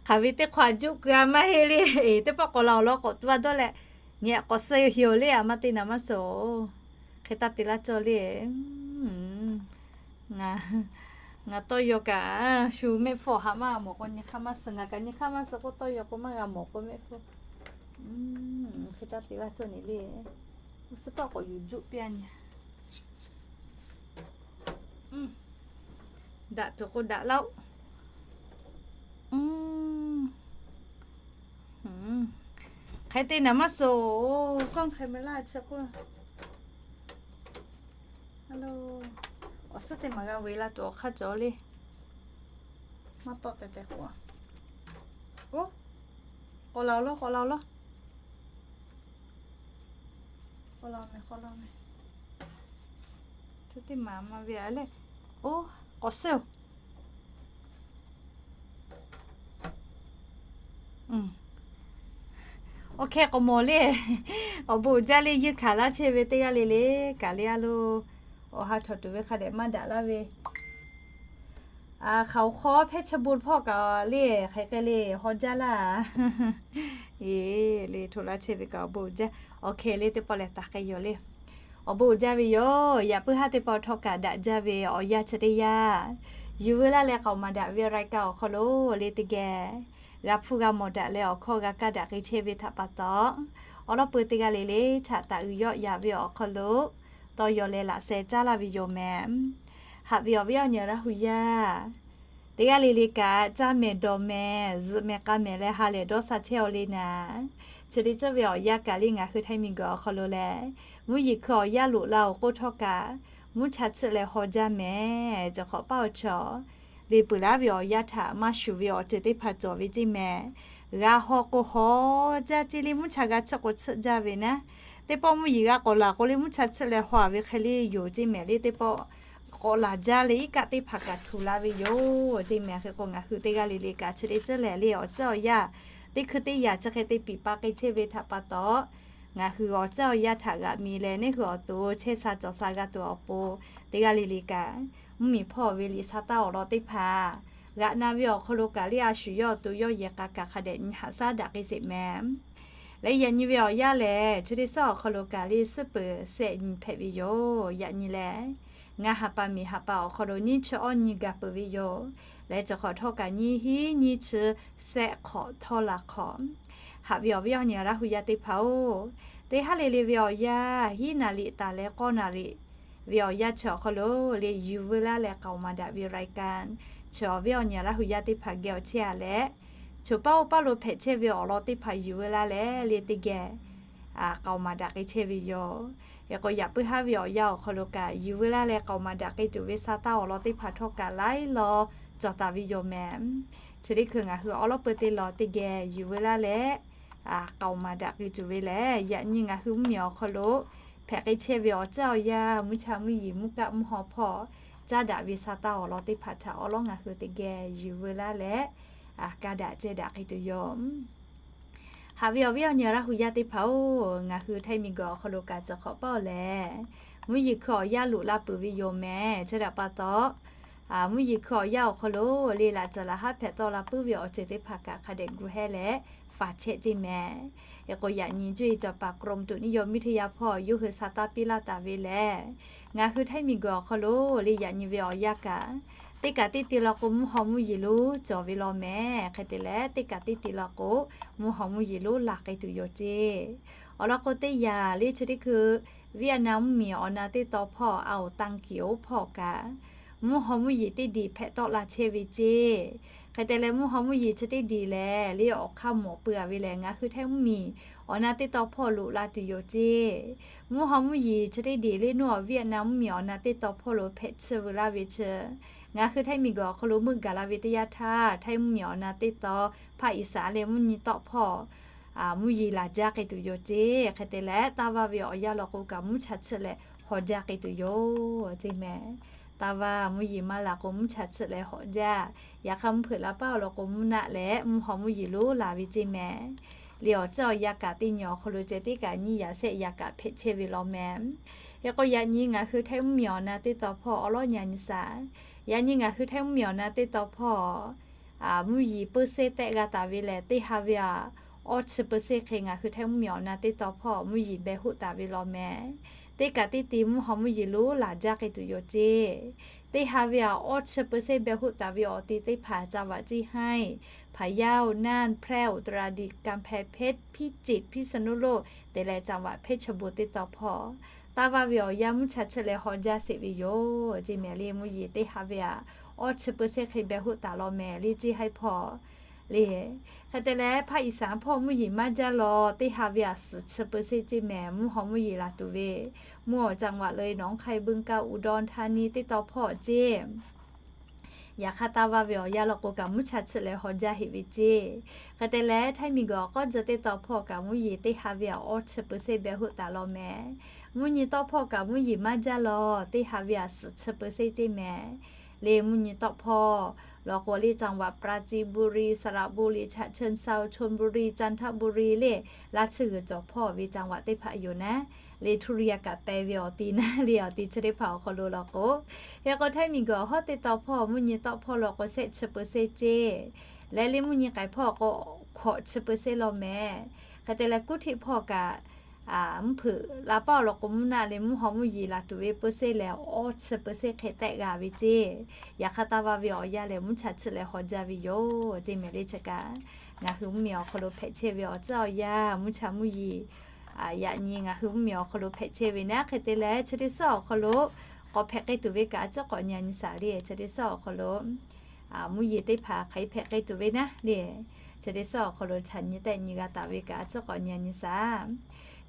hk'aˬ ve teˇ hk'aw a juˆ keu-a maˇ heˆ le. Teˇ pawˆ k'awꞈ la awˬ lawn k'awꞈ tu-a dawˇ leh, nyi k'awꞈ suh-e heˍ-oˬ le, a ma te naˍ maˇ suh-oˬ. Hk'e taˇ te laˇ cawˇ le. Ngaˬ tawˇ yaw kaꞈ shu mehˆ hpfuhˇ haꞈ maˇ g'a mawˬ k'o nyi hk'aˇ maˇ suh, ngaˬ kaꞈ nyi hk'aˇ maˇ suh k'oˆ tawˇ yaw k'o maˇ g'a mawˬ k'o mehˆ hpfuhˇ. Hk'e taˇ te laˇ cawˇ ne le. Suhˉ paˆ k'awꞈ yuˬ juˆ piˇ-a nyi. Daꞈ tuˬ k'o daꞈ laˇ-oˆ. Hk'e te naˍ maˇ suh-oˬ, กล้องแคมเมรา chi k'o. Awˬ suhˉ teˇ maˬ g'a ve la tuˬ awˬ hk'aˇ cawˬ le. Maˇ tawˆ tehꞈ tehꞈ k'oˆ-a. Oˇ, k'awꞈ la-oˬ lawˇ, k'awꞈ la-oˬ lawˇ. K'awꞈ la-oˬ meh, k'awꞈ la-oˬ meh. Chi teˇ maˬ ma ve-a le. Oˇ, k'awꞈ suhˉ-oˬ. Oˇ hk'e k'awꞈ mawˬ le. Awˬ bon uiˍ jaˇ le, yeunˇ hkanˍ laˇ chehˇ ve teˇ g'aˇ le le kaꞈ le, a lo, awˬ ha htawnˍ tuˬ ve hk'a dehꞈ maˇ daꞈ laˇ ve, hk'aoˍ hk'aw hpehˇ chehˇ bon hpawˇ kaꞈ le, hk'aˬ hk'e le haw jaˇ laˇ. Eˬ, le htoꞈ laˇ chehˇ ve kaꞈ awˬ bon uiˍ jaˇ. Awˬ hk'e le teˇ pawˆ lehˬ taˍ k'ai yoˬ le. Awˬ bon uiˍ jaˇ ve yoˬ. Yaꞈ puiˉ haˉ teˇ pawˆ htawˇ kaꞈ daꞈ jaˇ ve awˬ yanˇ chi teˇ yanˇ, yuˬ veu laˇ leh k'aoˍ maˍ daꞈ ve รายการ awˬ hk'aw lo le teˇ geh g'a hpfuhˇ g'a mawˬ daꞈ leh awˬ hkawˇ g'a kaˇ daꞈ k'ai chehˇ ve htaꞈ pa taw, awˬ lawn peuˬ teˇ g'aˇ le le htaꞈ taˍ uiˍ yawˆ yaꞈ ve awˬ hk'aw lo tawˇ yaw leh laꞈ sheh caˉ laˇ ve yoˬ mehˍ. Haꞈ ve awˬ viˉ awˬ nyi Laˇ hu yaˇ teˇ g'aˇ le le kaꞈ, caˇ mehˍ dawˬ mehˍ zuhꞈ mehˍ k'a mehˍ leh ha lehˬ dawˇ sha chehˇ-aw le naˍ. Chi te cawˇ ve awˬ yanˇ kaꞈ le ngaˬ hui Htaiˇ miˬguiˬ awˬ hk'aw lo lehˬ, mvuhˇ yeˬ hkui awˬ yanˇ loꞈ la-oˬ k'oˆ htawˇ kaꞈ, mvuhˇ cha chiˆ leh haw jaˇ mehˍ. Cawˬ hk'awꞈ paˇ awˬ chaw le peuˬ laˇ ve awˬ yanˇ htaꞈ maˇ shuˍ ve awˬ ceuˬ teˇ hpaˍ cawˬ ve ceˇ mehˍ. G'a haw k'o haw jaˇ ceˇ le, mvuhˇ cha g'a chiˆ k'o chiˆ jaˇ ve naˉ. Teˇ pawˆ mvuhˇ yeˬ g'a k'awꞈ laˬ k'o le mvuhˇ cha chiˆ leh haw-a ve hk'e le yoˬ ceˇ mehˍ le. Teˇ pawˆ k'awꞈ laˬ jaˇ leh iˉ kaˆ teˇ hpaˍ kaꞈ htu la ve yoˬ ceˇ mehˍ. Hk'e k'o ngaˬ hui teˇ g'aˇ le le kaꞈ chi te cawˇ lehˬ le awˬ ceuˬ awˬ yanˇ teˇ hkui teˇ yanˇ chi hk'e te piˍ pa k'ai chehˇ ve htaꞈ pa taw, Ngaˬ hui awˬ caˇ awˬ yanˇ htaꞈ g'aꞈ mi leh, neˇ hui awˬ to chehˇ sha cawˬ sha g'a tuˬ awˬ pon, teˇ g'aˇ le le kaꞈ, mvuhˇmiˬ hpawˇ ve liꞈ sha taˇ awˬ lawn teˇ hpaˍ g'aꞈ na ve awˬ hk'aw lo kaꞈ, le a shu yawˇ awˬ to yawˇ yehˬ k'a kaꞈ hk'a dehꞈ nyi haꞈ shaˉ daꞈ k'ai sheˍ mehˍ. Leh yaꞈ nyi ve awˬ yanˇ lehˬ, chi teˇ suhˉ awˬ hk'aw lo kaꞈ le suhˉ peuˬ shehˆ nyi hpehꞈ ve yoˬ. Yaꞈ nyi lehˬ, ngaˇ ha pa miˬ ha pa awˬ hk'aw lo nyiˇ chi awˇ nyi gaˬ peuˬ ve yoˬ. Leh chi hk'awꞈ htawˇ kaꞈ nyiˇ hinˉ nyiˇ chi shehˆ hk'awꞈ htawˇ la hk'awꞈ. Haꞈ ve awˬ viˉ awˬ nyi Laˇ hu yaˇ teˇ hpaˍ-oˬ, teˇ haˉ le le ve awˬ yanˇ, hiˉ naˍ riˍ taˍ leh k'awˇ naˍ riˍ ve awˬ yanˇ chi awˬ hk'aw lo le yuˬ veu laˇ leh k'aoˍ maˍ daꞈ ve รายการ chi awˬ viˉ awˬ nyi Laˇ hu yaˇ teˇ hpaˍ geh awˬ chehˇ a leh, choˬ paˉ oˇ paˉ lo hpehꞈ chehˇ ve awˬ lawn teˇ hpaˍ yuˬ veu laˇ leh le teˇ geh k'aoˍ maˍ daꞈ k'ai chehˇ ve yoˬ. Hk'e k'o, yaꞈ puiˉ haˉ ve awˬ yanˇ awˬ hk'aw lo kaꞈ yuˬ veu laˇ leh k'aoˍ maˍ daꞈ k'ai tuˬ ve sa taˇ awˬ lawn teˇ hpaˍ htawˇ kaꞈ laiˉ law cawˬ taˍ ve yoˬ mehˍ. Chi teˇ hkui ngaˬ hui awˉ lawˉ peu teˇ lawn teˇ geh yuˬ veu laˇ leh k'aoˍ maˍ daꞈ k'ai tuˬ ve lehˬ, yaꞈ nyi ngaˬ hui mvuhˇmiˬ awˬ hk'aw lo hpehꞈ k'ai chehˇ ve awˬ caˇ awˬ yanˇ, mvuhˇ cha mvuhˇ yeˬ mvuhˇ kaˆ mvuhˇ haw hpawˇ caˉ daꞈ ve sa taˇ awˬ lawn teˇ hpaˍ htaꞈ awˉ lawˉ ngaˬ hui teˇ geh yuˬ veu laˇ leh ka daꞈ ceh daꞈ k'ai tuˬ yoˬ. Haꞈ ve awˬ viˉ awˬ nyi Laˇ hu yaˇ teˇ hpaˍ-oˬ, ngaˬ hui Htaiˇ miˬguiˬ awˬ hk'aw lo kaꞈ cawˬ hk'awꞈ paˇ-oˬ lehˬ, mvuhˇ yeˬ hkui awˬ yanˇ loꞈ la peuˬ ve yoˬ mehˍ. Chi htaꞈ pa taw, mvuhˇ yeˬ hkui awˬ yanˇ awˬ hk'aw lo le laꞈ caˬ laꞈ haˉ hpehꞈ tawˆ la puiˉ ve awˬ ceuˬ teˇ hpaˍ kaꞈ hk'a dehꞈ gu hehˉ leh faˍ chehˇ ceˇ mehˍ. Hk'e k'o, yaꞈ nyi cuˇ yiˍ cawˬ paˍ กรมอุตุนิยมวิทยา hpawˇ yawˇ hui sa taˇ piˇ laˇ taˍ ve lehˬ, ngaˬ hui Htaiˇ miˬguiˬ awˬ hk'aw lo le yaꞈ nyi ve awˬ yanˇ kaꞈ, teˇ kaꞈ teˇ ti law k'o mvuhˇ haw mvuhˇ yeˬ lonˉ cawˬ ve law mehˍ. Hk'e te leh, teˇ kaꞈ teˇ ti law k'o mvuhˇ haw mvuhˇ yeˬ lonˉ la k'ai tuˬ yoˬ ceˇ. Awˬ lawn k'o, teˇ yanˇ le chi teˇ hkui Vietnam mvuhˇmiˬ awˬ na teˇ taw hpawˇ Aung San Suu Kyi hpawˇ kaꞈ, mvuhˇ haw mvuhˇ yeˬ teˇ diˬ hpehꞈ tawˆ la chehˇ ve ceˇ. Hk'e te leh, mvuhˇ haw mvuhˇ yeˬ chi teˇ diˬ lehˬ, le awˬ hk'aˇ mawˬ pui a ve lehˬ, ngaˬ hui Htaiˇ mvuhˇmiˬ awˬ na teˇ taw hpawˇ loꞈ la tuˬ yoˬ ceˇ. Mvuhˇ haw mvuhˇ yeˬ chi teˇ diˬ le nuˇ awˬ Vietnam mvuhˇmiˬ awˬ na teˇ taw hpawˇ lo hpehꞈ tsuhˇ veu laˇ ve chi, ngaˬ hui Htaiˇ miˬguiˬ awˬ hk'aw lo meuˆ gaˬ la ve teˇ yanˇ htaˇ, Htaiˇ mvuhˇmiˬ awˬ na teˇ taw hpaˇ iˍ saˍ leh mvuhˇ nyi tawˆ hpawˇ mvuhˇ yeˬ laˬ jaˇ k'ai tuˬ yoˬ ceˇ. Hk'e te leh, taˇ vaˇ ve awˬ yanˇ law k'o kaꞈ mvuhˇ cha chiˆ leh hawˬ jaˇ k'ai tuˬ yoˬ ceˇ mehˍ. Taˇ vaˇ mvuhˇ yeˬ maˇ la k'o mvuhˇ cha chiˆ leh hawˬ jaˇ. Yaꞈ hk'aˇ, mvuhˇ hpeuꞈ la paˉ awˬ lawn k'o mvuhˇ naˆ leh mvuhˇ haw mvuhˇ yeˬ lonˉ la ve ceˇ mehˍ. Le awˬ caˇ awˬ yanˇ kaꞈ teˇ nyi awˬ hk'aw lo ceh teˇ kaꞈ nyiˇ yaꞈ shehˆ yaꞈ kaꞈ hpehꞈ chehˇ ve law mehˍ. Hk'e k'o, yaꞈ nyi ngaˬ hui Htaiˇ mvuhˇmiˬ awˬ na teˇ taw hpawˇ awˉ lawˉ nyi a nyi shaˍ. Yaꞈ nyi ngaˬ hui Htaiˇ mvuhˇmiˬ awˬ na teˇ taw hpawˇ mvuhˇ yeˬ เปอร์เซ็นต์ tehˆ g'a taˍ ve lehˬ, teˇ ha ve aꞈ awˇ chi เปอร์เซ็นต์ hk'e ngaˬ hui Htaiˇ mvuhˇmiˬ awˬ na teˇ taw hpawˇ mvuhˇ yeˬ beh hoˆ taˍ ve law mehˍ. Teˇ kaꞈ teˇ ti mvuhˇ haw mvuhˇ yeˬ lonˉ laˬ jaˇ k'ai tuˬ yoˬ ceˇ. Teˇ ha ve aꞈ awˇ chi เปอร์เซ็นต์ beh hoˆ taˍ ve awˬ ti teˇ hpaˍ จังหวัด ceˇ haiˇ พะเยา น่าน แพร่ อุตรดิตถ์ กำแพงเพชร พิจิตร พิษณุโลก te leh จังหวัดเพชรบูรณ์ teˇ taw hpawˇ, taˇ vaˇ ve awˬ yanˇ mvuhˇ cha chiˆ leh hawˬ jaˇ sheˍ ve yoˬ ceˇ mehˍ. Le mvuhˇ yeˬ teˇ ha ve aꞈ awˇ chi เปอร์เซ็นต์ hk'e beh hoˆ taˍ law mehˍ le ceˇ haiˇ hpawˇ le. Hk'e te leh, hpaˇ iˍ saˍ hpawˇ mvuhˇ yeˬ maˇ jaˇ law, teˇ ha ve aꞈ suhˍ chi เปอร์เซ็นต์ ceˇ mehˍ. Mvuhˇ haw mvuhˇ yeˬ laˬ tuˬ ve mvuhˇ awˬ จังหวัด เลย หนองคาย บึงกาฬ อุดรธานี teˇ taw hpawˇ ceˇ. Yaꞈ hk'aˇ, taˇ vaˇ ve awˬ yanˇ law k'o kaꞈ mvuhˇ cha chiˆ leh hawˬ jaˇ heˍ ve ceˇ. Hk'e te leh, Htaiˇ miˬguiˬ awˬ k'awˇ jeh teˇ taw hpawˇ kaꞈ mvuhˇ yeˬ teˇ ha ve aꞈ awˇ chi เปอร์เซ็นต์ beh hoˆ taˍ law mehˍ. Mvuhˇ nyi tawˆ hpawˇ kaꞈ mvuhˇ yeˬ maˇ jaˇ law, teˇ ha ve aꞈ suhˍ chi เปอร์เซ็นต์ ceˇ mehˍ. Le mvuhˇ nyi tawˆ hpawˇ law k'o le จังหวัดปราจีนบุรี สระบุรี ฉะเชิงเทรา ชลบุรี จันทบุรี le, laˇ chi g'uiˬ cawˬ hpawˇ ve จังหวัด teˇ hpaˍ yoˬ naˉ. Le ทุเรียน kaꞈ peh ve awˬ ti naˉ le, awˬ ti chi teˇ hpaˍ awˬ hk'aw lo law k'o, hk'e k'o Htaiˇ miˬguiˬ awˬ hawˉ teˇ taw hpawˇ mvuhˇ nyi tawˆ hpawˇ law k'o shehˆ chi เปอร์เซ็นต์ ceˇ. Leh le mvuhˇ nyi k'ai hpawˇ k'o hkawꞈ chi เปอร์เซ็นต์ law mehˍ. Hk'e te leh, kuˉ htiˆ hpawˇ kaꞈ mvuhˇ hpeuꞈ la paˉ awˬ lawn k'o mvuhˇ naˆ le mvuhˇ haw mvuhˇ yeˬ laˬ tuˬ ve เปอร์เซ็นต์ lehˬ, awˇ chi เปอร์เซ็นต์ hk'e tehˆ g'a ve ceˇ. Yaꞈ hk'aˇ, taˇ vaˇ ve awˬ yanˇ lehˬ mvuhˇ cha chiˆ leh hawˬ jaˇ ve yoˬ ceˇ mehˍ le chi kaꞈ. Ngaˬ hui mvuhˇmiˬ awˬ hk'aw lo hpehꞈ chehˇ ve awˬ caˇ awˬ yanˇ mvuhˇ cha mvuhˇ yeˬ yaꞈ nyi ngaˬ hui mvuhˇmiˬ awˬ hk'aw lo hpehꞈ chehˇ ve naˉ. Hk'e te leh, chi teˇ suhˉ awˬ hk'aw lo k'awꞈ hpehꞈ k'ai tuˬ ve kaꞈ a ciˉ k'awꞈ nyi a nyi shaˍ le. Chi teˇ suhˉ awˬ hk'aw lo mvuhˇ yeˬ teˇ hpaˍ hk'aˬ hk'e hpehꞈ k'ai tuˬ ve naˉ le. Chi teˇ suhˉ awˬ hk'aw lo chaꞈ nyi tehˆ nyi g'a taˍ ve kaꞈ a ciˉ k'awꞈ nyi a nyi shaˍ.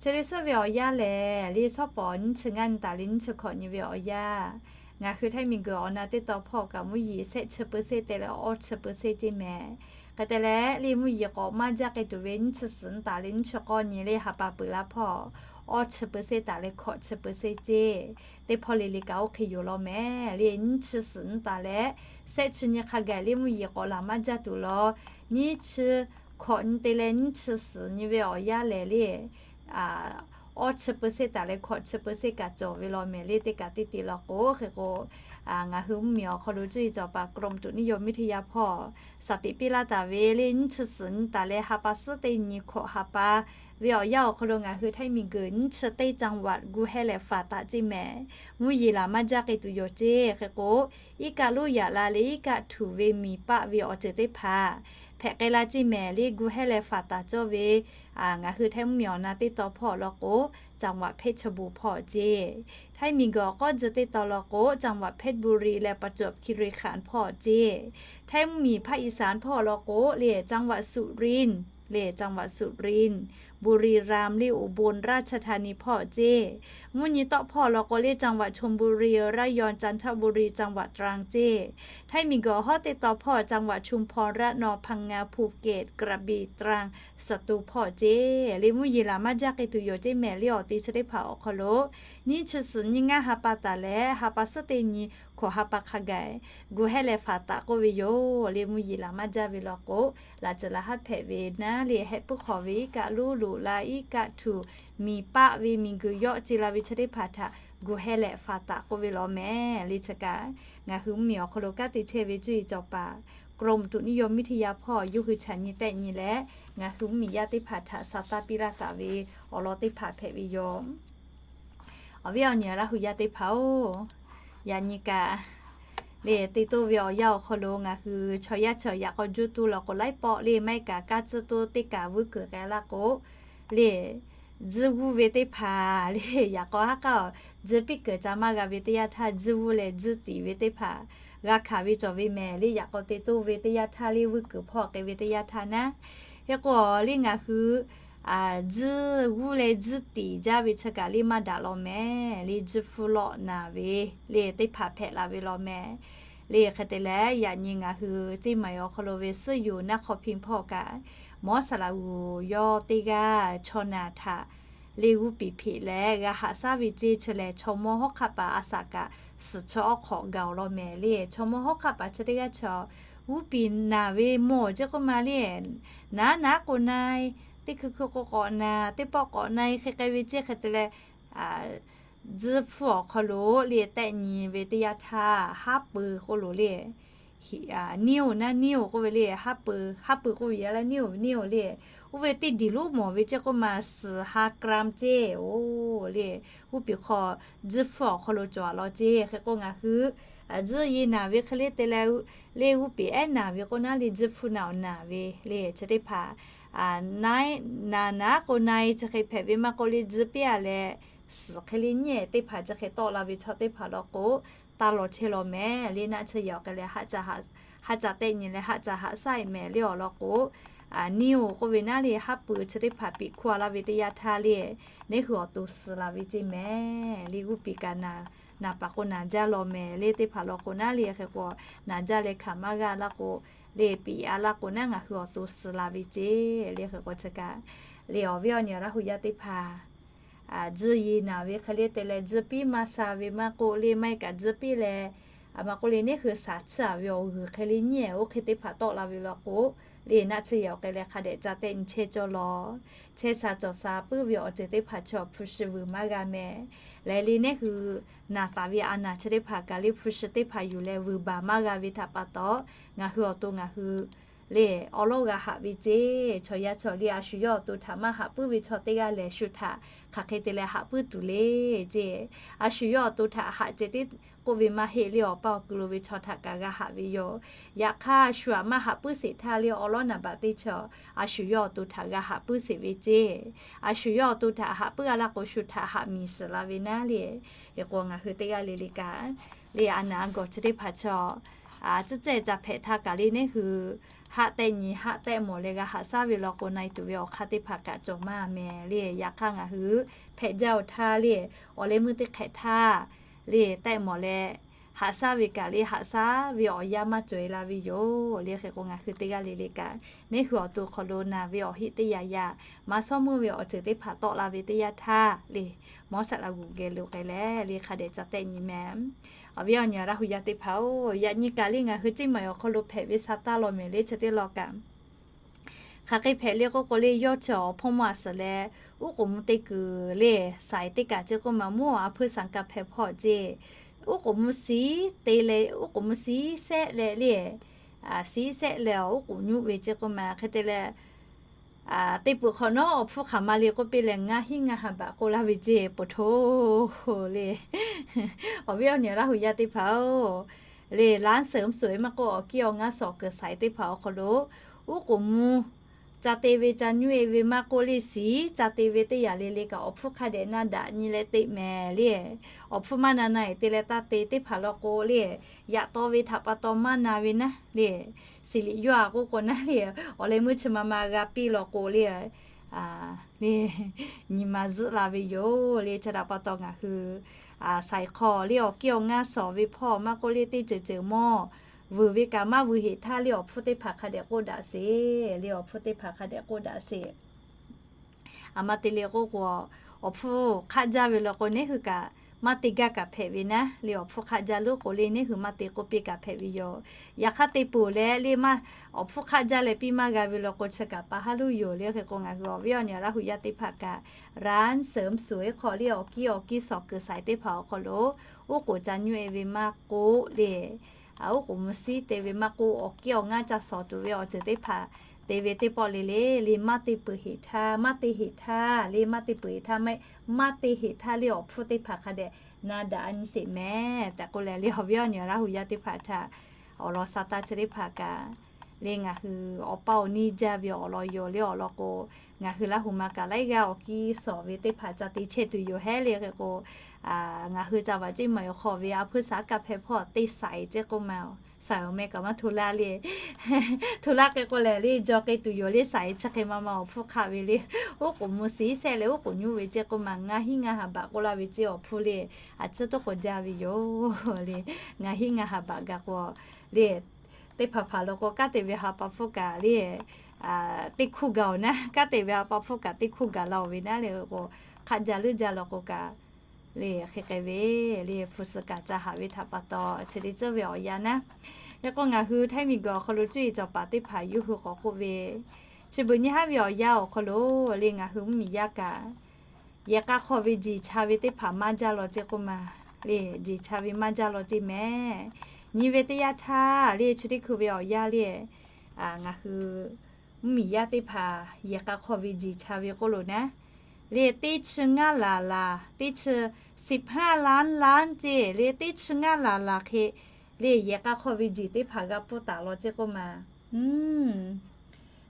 Chi teˇ suhˉ ve awˬ yanˇ lehˬ, le shawˉ pawˍ nyiˇ chi ngaˇ nyi taˍ leh nyiˇ chi hkawꞈ nyi ve awˬ yanˇ, ngaˬ hui Htaiˇ miˬguiˬ awˬ na teˇ taw hpawˇ kaꞈ mvuhˇ yeˬ shehˆ chi เปอร์เซ็นต์ te leh awˇ chi เปอร์เซ็นต์ ceˇ mehˍ. Hk'e te leh, le mvuhˇ yeˬ k'awꞈ maˇ jaˇ k'ai tuˬ ve nyiˇ chi suhˍ nyi taˍ leh nyiˇ chi k'awˇ nyi le ha pa peuˬ la hpawˇ, awˇ chi เปอร์เซ็นต์ taˍ leh hkawꞈ chi เปอร์เซ็นต์ ceˇ. Teˇ hpawˇ le le kaꞈ oˇ hk'e yoˬ law mehˍ. Le nyiˇ chi suhˍ nyi taˍ leh shehˆ chi nyi hk'a gaˬ le mvuhˇ yeˬ k'awꞈ laˬ maˇ jaˇ tuˬ law, nyiˇ chi hkawꞈ nyi te leh nyiˇ chi suhˍ nyi ve awˬ yanˇ lehˬ le, awˇ chi เปอร์เซ็นต์ taˍ leh hkawꞈ chi เปอร์เซ็นต์ kaꞈ cawˬ ve law mehˍ le. Teˇ kaꞈ teˇ te law k'o, hk'e k'o, ngaˬ hui mvuhˇmiˬ awˬ hk'aw lo cuˇ yiˍ cawˬ paˍ กรมอุตุนิยมวิทยา hpawˇ saˍ teꞈ piˇ laˇ taˍ ve le, nyiˇ chi suhˍ nyi taˍ leh ha pa suhˉ teˇ nyi hkawꞈ ha pa ve awˬ yanˇ awˬ hk'aw lo ngaˬ hui ไทย miˬguiˬ nyiˇ chi teˇ จังหวัด gu heh leh faˍ taˍ ceˇ mehˍ. Mvuhˇ yeˬ laˬ maˇ jaˇ k'ai tuˬ yoˬ ceˇ. Hk'e k'o, iˉ kaˆ lonˉ yaꞈ la le iˉ kaˆ htuꞈ ve miˬ paˆ ve awˬ ceuˬ teˇ hpaˍ hpehꞈ k'ai la ceˇ mehˍ le. Gu heh leh faˍ taˍ cawˇ ve ngaˬ hui ไทย mvuhˇmiˬ awˬ na teˇ taw hpawˇ law k'o, จังหวัดเพชรบูรณ์ hpawˇ ceˇ. ไทย miˬguiˬ awˬ k'awˇ tcuh teˇ taw law k'o, จังหวัดเพชรบุรี leh ประจวบคีรีขันธ์ hpawˇ ceˇ. ไทย mvuhˇmiˬ ภาคอีสาน hpawˇ law k'o le จังหวัดสุรินทร์ le จังหวัดสุรินทร์ บุรีรัมย์ le อุบลราชธานี hpawˇ ceˇ. Mvuhˇ nyi tawˆ hpawˇ law k'o le จังหวัดชลบุรี ระยอง จันทบุรี จังหวัดตรัง ceˇ. ไทย miˬguiˬ awˬ hawˉ teˇ taw hpawˇ จังหวัดชุมพร ระนอง พังงา ภูเก็ต กระบี่ ตรัง สตูล hpawˇ ceˇ. Le mvuhˇ yeˬ laˬ maˇ jaˇ k'ai tuˬ yoˬ ceˇ mehˍ le. Awˬ te chi teˇ hpaˍ awˬ hk'aw lo nyiˇ chi suhˍ nyi ngaˇ ha pa taˍ leh ha pa suhˉ teˇ nyi hkawꞈ ha pa hk'a gaˬ gu heh leh faˍ taˍ k'oˆ ve yoˬ. Le mvuhˇ yeˬ laˬ maˇ jaˇ ve law k'o, laꞈ ceuˬ laꞈ haˉ hpehꞈ ve naˉ le, hehˆ puiˉ hk'awꞈ ve iˉ kaˆ lonˉ loꞈ la iˉ kaˆ htuꞈ miˬ paˆ ve miˬguiˬ yawˆ ce la ve chi teˇ hpaˍ htaꞈ gu heh leh faˍ taˍ k'oˆ ve law mehˍ le. Chi kaꞈ ngaˬ hui mvuhˇmiˬ awˬ hk'aw lo kanˉ te chehˇ ve cuˇ yiˍ cawˬ paˍ กรมอุตุนิยมวิทยา hpawˇ yawˇ hui chaꞈ nyi tehˆ nyi leh ngaˬ hui mvuhˇmiˬ yaˇ teˇ hpaˍ htaꞈ sa taˇ piˇ laˇ taˍ ve awˬ lawn teˇ hpaˍ hpehꞈ ve yoˬ. Awˬ viˉ awˬ nyi Laˇ hu yaˇ teˇ hpaˍ-oˬ, yaꞈ nyi kaꞈ le te toˇ ve awˬ yanˇ awˬ hk'aw lo ngaˬ hui chaw yaˇ chaw yaꞈ k'aw juˇ tuˇ law k'o laiˉ pawˆ le maˇ heˆ kaꞈ kaˇ tcuhˇ toˇ teˇ kaꞈ vuiˇ kuiˬ k'ai laˇ k'o le, tcuhˇ g'uˇ ve teˇ hpaˍ le yaꞈ k'aw haˉ k'aˉ-oˬ, tcuhˇ piˇ kuiˬ ca maˇ g'a ve teˇ yanˇ htaˇ, tcuhˇ g'uˇ leh tcuhˇ tiˍ ve teˇ hpaˍ g'a hkanˍ ve cawˬ ve mehˍ le. Yaꞈ k'aw te toˇ ve teˇ yanˇ htaˇ le vuiˇ kuiˬ hpawˇ k'ai ve teˇ yanˇ htaˇ naˉ, hk'e k'o le ngaˬ hui tcuhˇ g'uˇ leh tcuhˇ tiˍ jaˇ ve chi kaꞈ le maˇ daꞈ law mehˍ le. Tcuhˇ hpfuhˇ lawˆ naˍ ve le teˇ hpaˍ hpehꞈ la ve law mehˍ le. Hk'e te leh yaꞈ nyi ngaˬ hui ceˇ maˍ awˬ hk'aw lo ve suhˉ yoˬ naˉ hk'aw hpiˇ hpawˇ kaꞈ, mawˉ saˍ laꞈ g'uˬ yawˇ teˇ g'aˇ chaw naˬ htaꞈ le g'uˇ piˍ hpeꞈ leh g'a haꞈ shaˉ ve ceˇ chi lehˬ, chaw mawˇ hawˉ hk'aˆ paˍ a shaꞈ kaꞈ suhˍ chaw awˉ hk'awꞈ gaˬ-oˬ law mehˍ le. Chaw mawˇ hawˉ hk'aˆ paˍ chi teˇ g'aˇ chaw g'uˇ piˍ naˬ ve mawˬ ceˇ k'oˆ ma le, naˉ naˉ k'o na-e, teˇ hkui hkui k'o k'awꞈ naˬ, teˇ pawˆ k'awꞈ na-e hk'e k'ai ve ceˇ. Hk'e te leh tcuhˇ hpfuhˇ awˬ hk'aw lo le tehˆ nyi ve teˇ yanˇ htaˇ haˉ pui k'oˆ loˬ le. Niˇ-oˬ naˉ niˇ-oˬ k'oˆ ve le, haˉ pui, haˉ pui k'oˆ ve yaˇ leh niˇ-oˬ ve niˇ-oˬ le, oˇ ve teˇ diˬ lonˉ mawˬ ve ceˇ k'oˆ ma suhˍ ha gram ceˇ-oˬ le. G'uˇ piˍ hk'aw tcuhˇ hpfuhˇ awˬ hk'aw lo cawˬ a law ceˇ. Hk'e k'o ngaˬ hui tcuhˇ ye naˬ ve hk'e le te leh le g'uˇ piˍ ehˉ naˬ ve k'o naˉ le tcuhˇ hpfuhˇ naˬ awˬ naˬ ve le chi teˇ hpaˍ naˉ naˉ k'o na-e chi hk'e hpehꞈ ve maˇ k'o le tcuhˇ piˇ a leh suhˍ hk'e le nyiˇ ehˍ teˇ hpaˍ chi hk'e tawˆ la ve chaw teˇ hpaˍ law k'o, taˇ law chehˇ law mehˍ le. Naˆ tsuhˇ yaꞈ awˬ k'ai leh haˆ ca haˆ, haˆ ca tehˆ nyi leh haˆ ca haˆ shaˉ-e mehˍ le awˬ lawn k'o, niˇ-oˬ k'oˆ ve naˉ le haˉ pui chi teˇ hpaˍ piꞈ hkuˇ a laˇ ve teˇ yanˇ htaˇ le, neˉ hui awˬ to suh la ve ceˇ mehˍ le. G'uˇ piˍ kaꞈ naˬ, naˬ paˍ k'o naˬ jaˇ law mehˍ le. Teˇ hpaˍ law k'o naˉ le hk'e k'o naˬ jaˇ leh hkanˍ maˇ g'a laˇ k'o le, piꞈ a laˇ k'o naˉ ngaˬ hui awˬ to suh la ve ceˇ le. Hk'e k'o chi kaꞈ le awˬ viˉ awˬ nyi Laˇ hu yaˇ teˇ hpaˍ tcuhˇ ye naˬ ve hk'e le te leh tcuhˇ piˇ maˇ sha ve maˇ k'oˆ le, maˇ heˆ kaꞈ tcuhˇ piˇ leh a ma k'oˆ le neˉ hui shaˍ tsuhˇ a ve awˬ g'uiˬ hk'e le nyiˇ ehˍ oˇ hk'e teˇ hpaˍ tawˆ la ve law k'o le, naˆ tsuhˇ yaꞈ awˬ k'ai leh hk'a dehꞈ ca tehˆ nyi chehˇ cawˇ law. Chehˇ sha cawˬ sha puiˉ ve awˬ ceuˬ teˇ hpaˍ chi awˬ hpu shi vuiˬ maˇ g'a mehˍ. Leh le neˉ hui naˬ taˍ ve a naˬ chi teˇ hpaˍ kaꞈ le hpu shi teˇ hpaˍ yuˬ leh vuiˬ baˬ maˇ g'a ve htaꞈ pa taw, ngaˬ hui awˬ to ngaˬ hui le awˉ lawˉ g'a haꞈ ve ceˇ. Chaw yaˇ chaw le a shu yawˇ awˬ to htaꞈ maˇ haꞈ puiˉ ve chaw teˇ g'aˇ lehˬ shu htaꞈ hk'aˬ hk'e te leh haꞈ puiˉ tuˬ le ceˇ. A shu yawˇ awˬ to htaꞈ haꞈ ceh tiˉ k'oˆ ve maˇ heˆ le, awˬ pa awˬ kuiˬ lo ve chaw htaꞈ kaꞈ g'a haꞈ ve yoˬ. Yaꞈ hk'aˇ shu htaꞈ maˇ haꞈ puiˉ sheˍ htaˇ le awˉ lawˉ naˍ baꞈ teˇ chaw a shu yawˇ awˬ to htaꞈ g'a haꞈ puiˉ sheˍ ve ceˇ. A shu yawˇ awˬ to htaꞈ haꞈ puiˉ a laˇ k'o shu htaꞈ haꞈ miˬ shiˍ la ve naˉ le. Hk'e k'o ngaˬ hui teˇ g'aˇ le le kaꞈ le a naˬ a gawˬ chi teˇ hpaˍ chaw tcuhˇ cehˇ ca hpehꞈ htaˇ kaꞈ le neˉ hui haˆ tehˆ nyi haˆ tehˆ mawˬ leh g'a haꞈ shaˉ ve law k'o na-e tuˬ ve awˬ hk'aˇ teˇ hpaˍ kaꞈ cawˬ maˇ mehˍ le. Yaꞈ hk'aˇ ngaˬ hui hpehꞈ jaˇ-oˬ htaˇ le awˬ leh meuˇ teˇ hk'ehꞈ htaˇ le tehˆ mawˬ leh haꞈ shaˉ ve kaꞈ le haꞈ shaˉ ve awˬ yanˇ maˇ cawˬ e la ve yoˬ le. Hk'e k'o ngaˬ hui teˇ g'aˇ le le kaꞈ neˉ hui awˬ to hk'aw lo naˬ ve awˬ heˆ teˇ yaꞈ yaꞈ maˇ shawˉ meuˇ ve awˬ ceuˬ teˇ hpaˍ tawˆ la ve teˇ yanˇ htaˇ le, mawˉ saˍ laꞈ g'uˬ geh lo k'ai leh le hk'a dehꞈ ca tehˆ nyi mehˍ. Awˬ viˉ awˬ nyi Laˇ hu yaˇ teˇ hpaˍ-oˬ, yaꞈ nyi kaꞈ le ngaˬ hui ceˇ maˍ awˬ hk'aw lo hpehꞈ ve sha taˇ law mehˍ le chi teˇ law kaꞈ Hk'aˬ hk'e hpehꞈ le k'oˆ k'o le, yawˇ chi awˬ hpawˇ mawˇ a suhˍ leh, uˉ k'oˍ mvuh te kuiˬ le, saiˍ teˇ kaꞈ ceˇ k'oˆ ma mawˇ a hpuiˇ saˍ kaˍ hpehꞈ hpawˇ ceˇ. Uˉ k'oˍ mvuh siˉ te leh, uˉ k'oˍ mvuh siˉ sehˆ leh le, siˉ sehˆ leh awˬ uˉ k'oˍ nyuˆ ve ceˇ k'oˆ ma hk'e te leh, teˇ peuˬ hk'awꞈ nawˉ awˬ hpfuhˇ hk'aˬ ma le k'oˆ piˇ leh, ngaˇ hinˉ ngaˇ ha baꞈ k'oˆ laˇ ve ceˇ, poˬ htoˇ le. Awˬ viˉ awˬ nyi Laˇ hu yaˇ teˇ hpaˍ-oˬ, le laˇ suhˍ mvuhˇ suhˍ maˇ k'oˆ, awˬ kiˇ awˬ ngaˇ suhˍ kuiˬ saiˍ teˇ hpaˍ awˬ hk'aw lo uˉ k'oˍ mvuh ca te ve ca nyuˇ e ve maˇ k'oˆ le, siˉ ca te ve teˇ yanˇ le le kaꞈ awˬ hpfuhˇ hk'a dehꞈ na daꞈ nyi leh teꞈ mehˍ le. Awˬ hpfuhˇ maˇ na na-e te leh taˇ te teˇ hpaˍ law k'o le, yaꞈ taw ve htaꞈ pa taw maˇ na ve naˉ le, siˍ liꞈ yawˇ a k'oˆ k'o naˉ le, awˬ leh meuˇ chi ma ma g'a piˇ law k'o le, le nyi ma zuhˆ la ve yoˬ le. Chi htaꞈ pa taw ngaˬ hui saiˍ hk'aw le awˬ kiˇ awˬ ngaˇ suhˍ ve hpawˇ maˇ k'oˆ le, teˇ ceuˬ ceuˬ mawˇ vuiˬ ve kaꞈ maˇ vuiˬ heˍ htaˇ le awˬ hpfuhˇ teˇ hpaˍ hk'a dehꞈ k'oˆ daꞈ sheˍ le. Awˬ hpfuhˇ teˇ hpaˍ hk'a dehꞈ k'oˆ daꞈ sheˍ. A ma te le k'oˆ k'o, awˬ hpfuhˇ hk'aˆ jaˇ ve law k'o, neˇ hui kaꞈ maˇ te gaˇ kaꞈ hpehꞈ ve naˉ le. Awˬ hpfuhˇ hk'aˆ jaˇ leuˉ k'o le, neˇ hui maˇ te k'oˆ piˇ kaꞈ hpehꞈ ve yoˬ. Yaꞈ hk'aˇ te peuˬ leh le maˇ, awˬ hpfuhˇ hk'aˆ jaˇ leh piˇ maˇ g'a ve law k'o, chi kaꞈ pa haˉ luˇ yoˬ le. Hk'e k'o ngaˬ hui awˬ viˉ awˬ nyi Laˇ hu yaˇ teˇ hpaˍ kaꞈ, ร้านเสริมสวย hk'aw le awˬ kiˇ awˬ kiˇ suhˍ kuiˬ saiˍ teˇ hpaˍ awˬ hk'aw lo uˉ k'oˍ ca nyuˇ e ve maˇ k'oˆ le, uˉ k'oˍ mvuh siˉ te ve maˇ k'oˆ, awˬ kiˇ awˬ ngaˇ ca suhˍ tuˬ ve awˬ ceuˬ teˇ hpaˍ te ve teˇ pawˆ le le le maˇ te peuˬ heˍ htaˇ, maˇ te heˍ htaˇ le, maˇ te peuˬ heˍ htaˇ, maˇ te heˍ htaˇ le awˬ hpfuhˇ teˇ hpaˍ hk'a dehꞈ na daꞈ nyi sheˍ mehˍ tehꞈ k'oˆ leh le, awˬ viˉ awˬ nyi Laˇ hu yaˇ teˇ hpaˍ htaꞈ awˬ lawn sa taˇ chi teˇ hpaˍ kaꞈ le, ngaˬ hui awˬ paˇ awˬ niˇ jaˇ ve awˬ lawn yoˬ le. Awˬ lawn k'o, ngaˬ hui Laˇ hu ma kaꞈ laiˉ g'aˇ awˬ kiˇ suhˍ ve teˇ hpaˍ ca te chehˇ tuˬ yoˬ hehˉ le. Hk'e k'o, ngaˬ hui ca vaꞈ ceˇ maˬ yoˬ hk'aw ve a hpuiˇ saˍ kaˍ hpehꞈ hpawˇ teˇ saiˍ ceˇ k'oˆ ma, saiˍ awˬ meh kaꞈ maˇ hto laˇ le. Hto laˇ hk'e k'o lehˬ le, jaw k'ai tuˬ yoˬ le. Saiˍ chi hk'e ma ma awˬ hpfuhˇ hk'aˆ ve le, uˉ k'oˍ mvuh siˉ sehˆ leh uˉ k'oˍ nyuˇ ve ceˇ k'oˆ ma, ngaˇ hinˉ ngaˇ ha baꞈ k'oˆ laˇ ve ceˇ awˬ hpfuhˇ le, a ciˉ toˉ k'awꞈ jaˇ ve yoˬ le. Ngaˇ hinˉ ngaˇ ha baꞈ gaˬ k'o le, teˇ hpaˍ hpaˍ law k'o, kanˉ te ve ha pa hpfuhˇ kaꞈ le teˇ hkuˇ gaˬ-oˬ naˉ, kanˉ te ve ha pa hpfuhˇ kaꞈ teˇ hkuˇ gaˬ la-oˬ ve naˉ le k'o, hk'aˆ jaˇ leuˉ jaˇ law k'o kaꞈ le, hk'e k'ai ve le, hpu suhˍ kaꞈ ca haꞈ ve htaꞈ pa taw chi te tcuhˇ ve awˬ yanˇ naˉ. Hk'e k'o ngaˬ hui htaiˇ miˬ guiˬ awˬ hk'aw lo cuˇ yiˍ cawˬ paˍ teˇ hpaˍ yawˇ hui k'awꞈ k'oˆ ve, chi beuꞈ nyi haˉ ve awˬ yanˇ awˬ hk'aw lo le ngaˬ hui mvuhˇmiˬ yaˇ kaꞈ yehˬ k'a hk'aw ve jeˬ cha ve teˇ hpaˍ maˇ jaˇ law ceˇ k'oˆ ma le, jeˬ cha ve maˇ jaˇ law ceˇ mehˍ. Nyi ve teˇ yanˇ htaˇ le, chi teˇ hkui ve awˬ yanˇ le, ngaˬ hui mvuhˇmiˬ yaˇ teˇ hpaˍ yehˬ k'a hk'aw ve jeˬ cha ve k'oˆ lo naˉ le, teˇ chi ngaˇ laˬ laˬ, teˇ chi สิบห้าล้านล้าน ceˇ le, teˇ chi ngaˇ laˬ laˬ hk'e le yehˬ k'a hk'aw ve jeˬ teˇ hpaˍ g'a pfuhˇ taˍ law ceˇ k'oˆ ma.